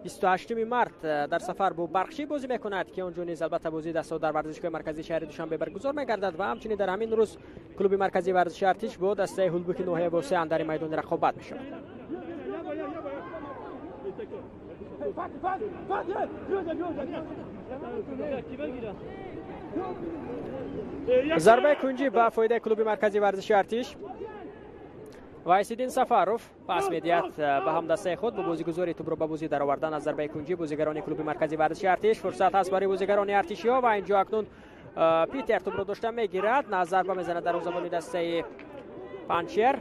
28 مارت در سفر با برخشی بازی میکند که آنجا نیز البته بازی دستا در ورزشگاه مرکزی شهر دوشنبه برگزار میگردد و همچنین در همین روز کلوب مرکزی ورزش ارتش با دسته هولبوک ناحیه واسع در میدان رقابت میشود. ضربه کنجی به فایده کلوب مرکزی ورزش ارتش. وایسیدین سفاروف پاس میدهد به هم دسته خود با بازیگذاری توپ را به بازی درآوردن از ضربه کنجی بازیگران کلوب مرکزی ورزشی ارتش. فرصت هست برای بازیگران ارتشی ها و اینجا اکنون پیتر توپ را داشته میگیرد، نه ضربه میزند دروازه‌بان دسته پنجشیر.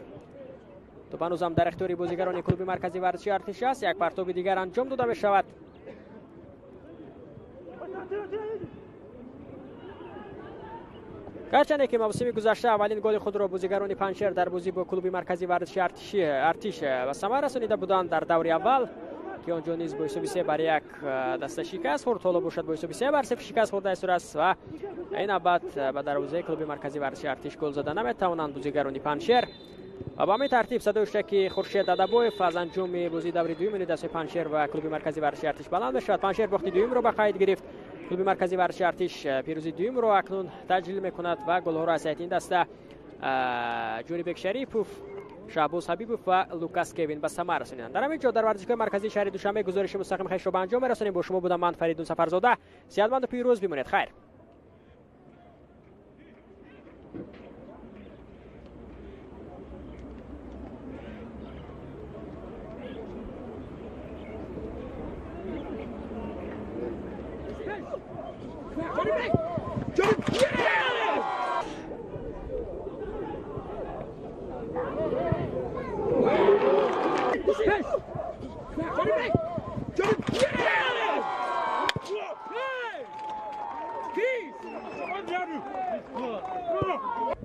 توپ هنوز هم در اختیار بازیگران کلوب مرکزی ورزشی ارتش است. یک پرتاب دیگر انجام داده می شود. گرچند که موسم گذشته اولین گل خود را بازیگران پنجشیر در بازی با کلوب مرکزی ورزشی ارتش به ثمر رسانیده بودند در دور اول که آنجا نیز با حساب 3-1 دسته شکست خورد. حالا باشد با حساب 3-0 شکست خورده است و این نوبت به دروازه کلوب مرکزی ورزشی ارتش گل زده نمیتوانند بازیگران پنجشیر. و با همین ترتیب صدای خورشید دادابویف از انجام بازی دور دوم دسته پنجشیر و کلوب مرکزی ورزشی ارتش بلند شد. پنجشیر باخت دوم را به قید گرفت. کلوب مرکزی ورزشی ارتش پیروزی دوم را اکنون تجلیل میکند و گل‌ها را از این دسته جوریبک شریفوف، شهباز حبیبوف و لوکاس کوین به ثمر رسانیدند. در همین جا در ورزشگاه مرکزی شهر دوشنبه گزارش مستقیم خویش را به انجام می‌رسانیم. با شما بودم من فریدون سفرزاده. صحتمند و پیروز بمانید. خیر.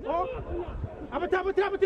Oh. Hey!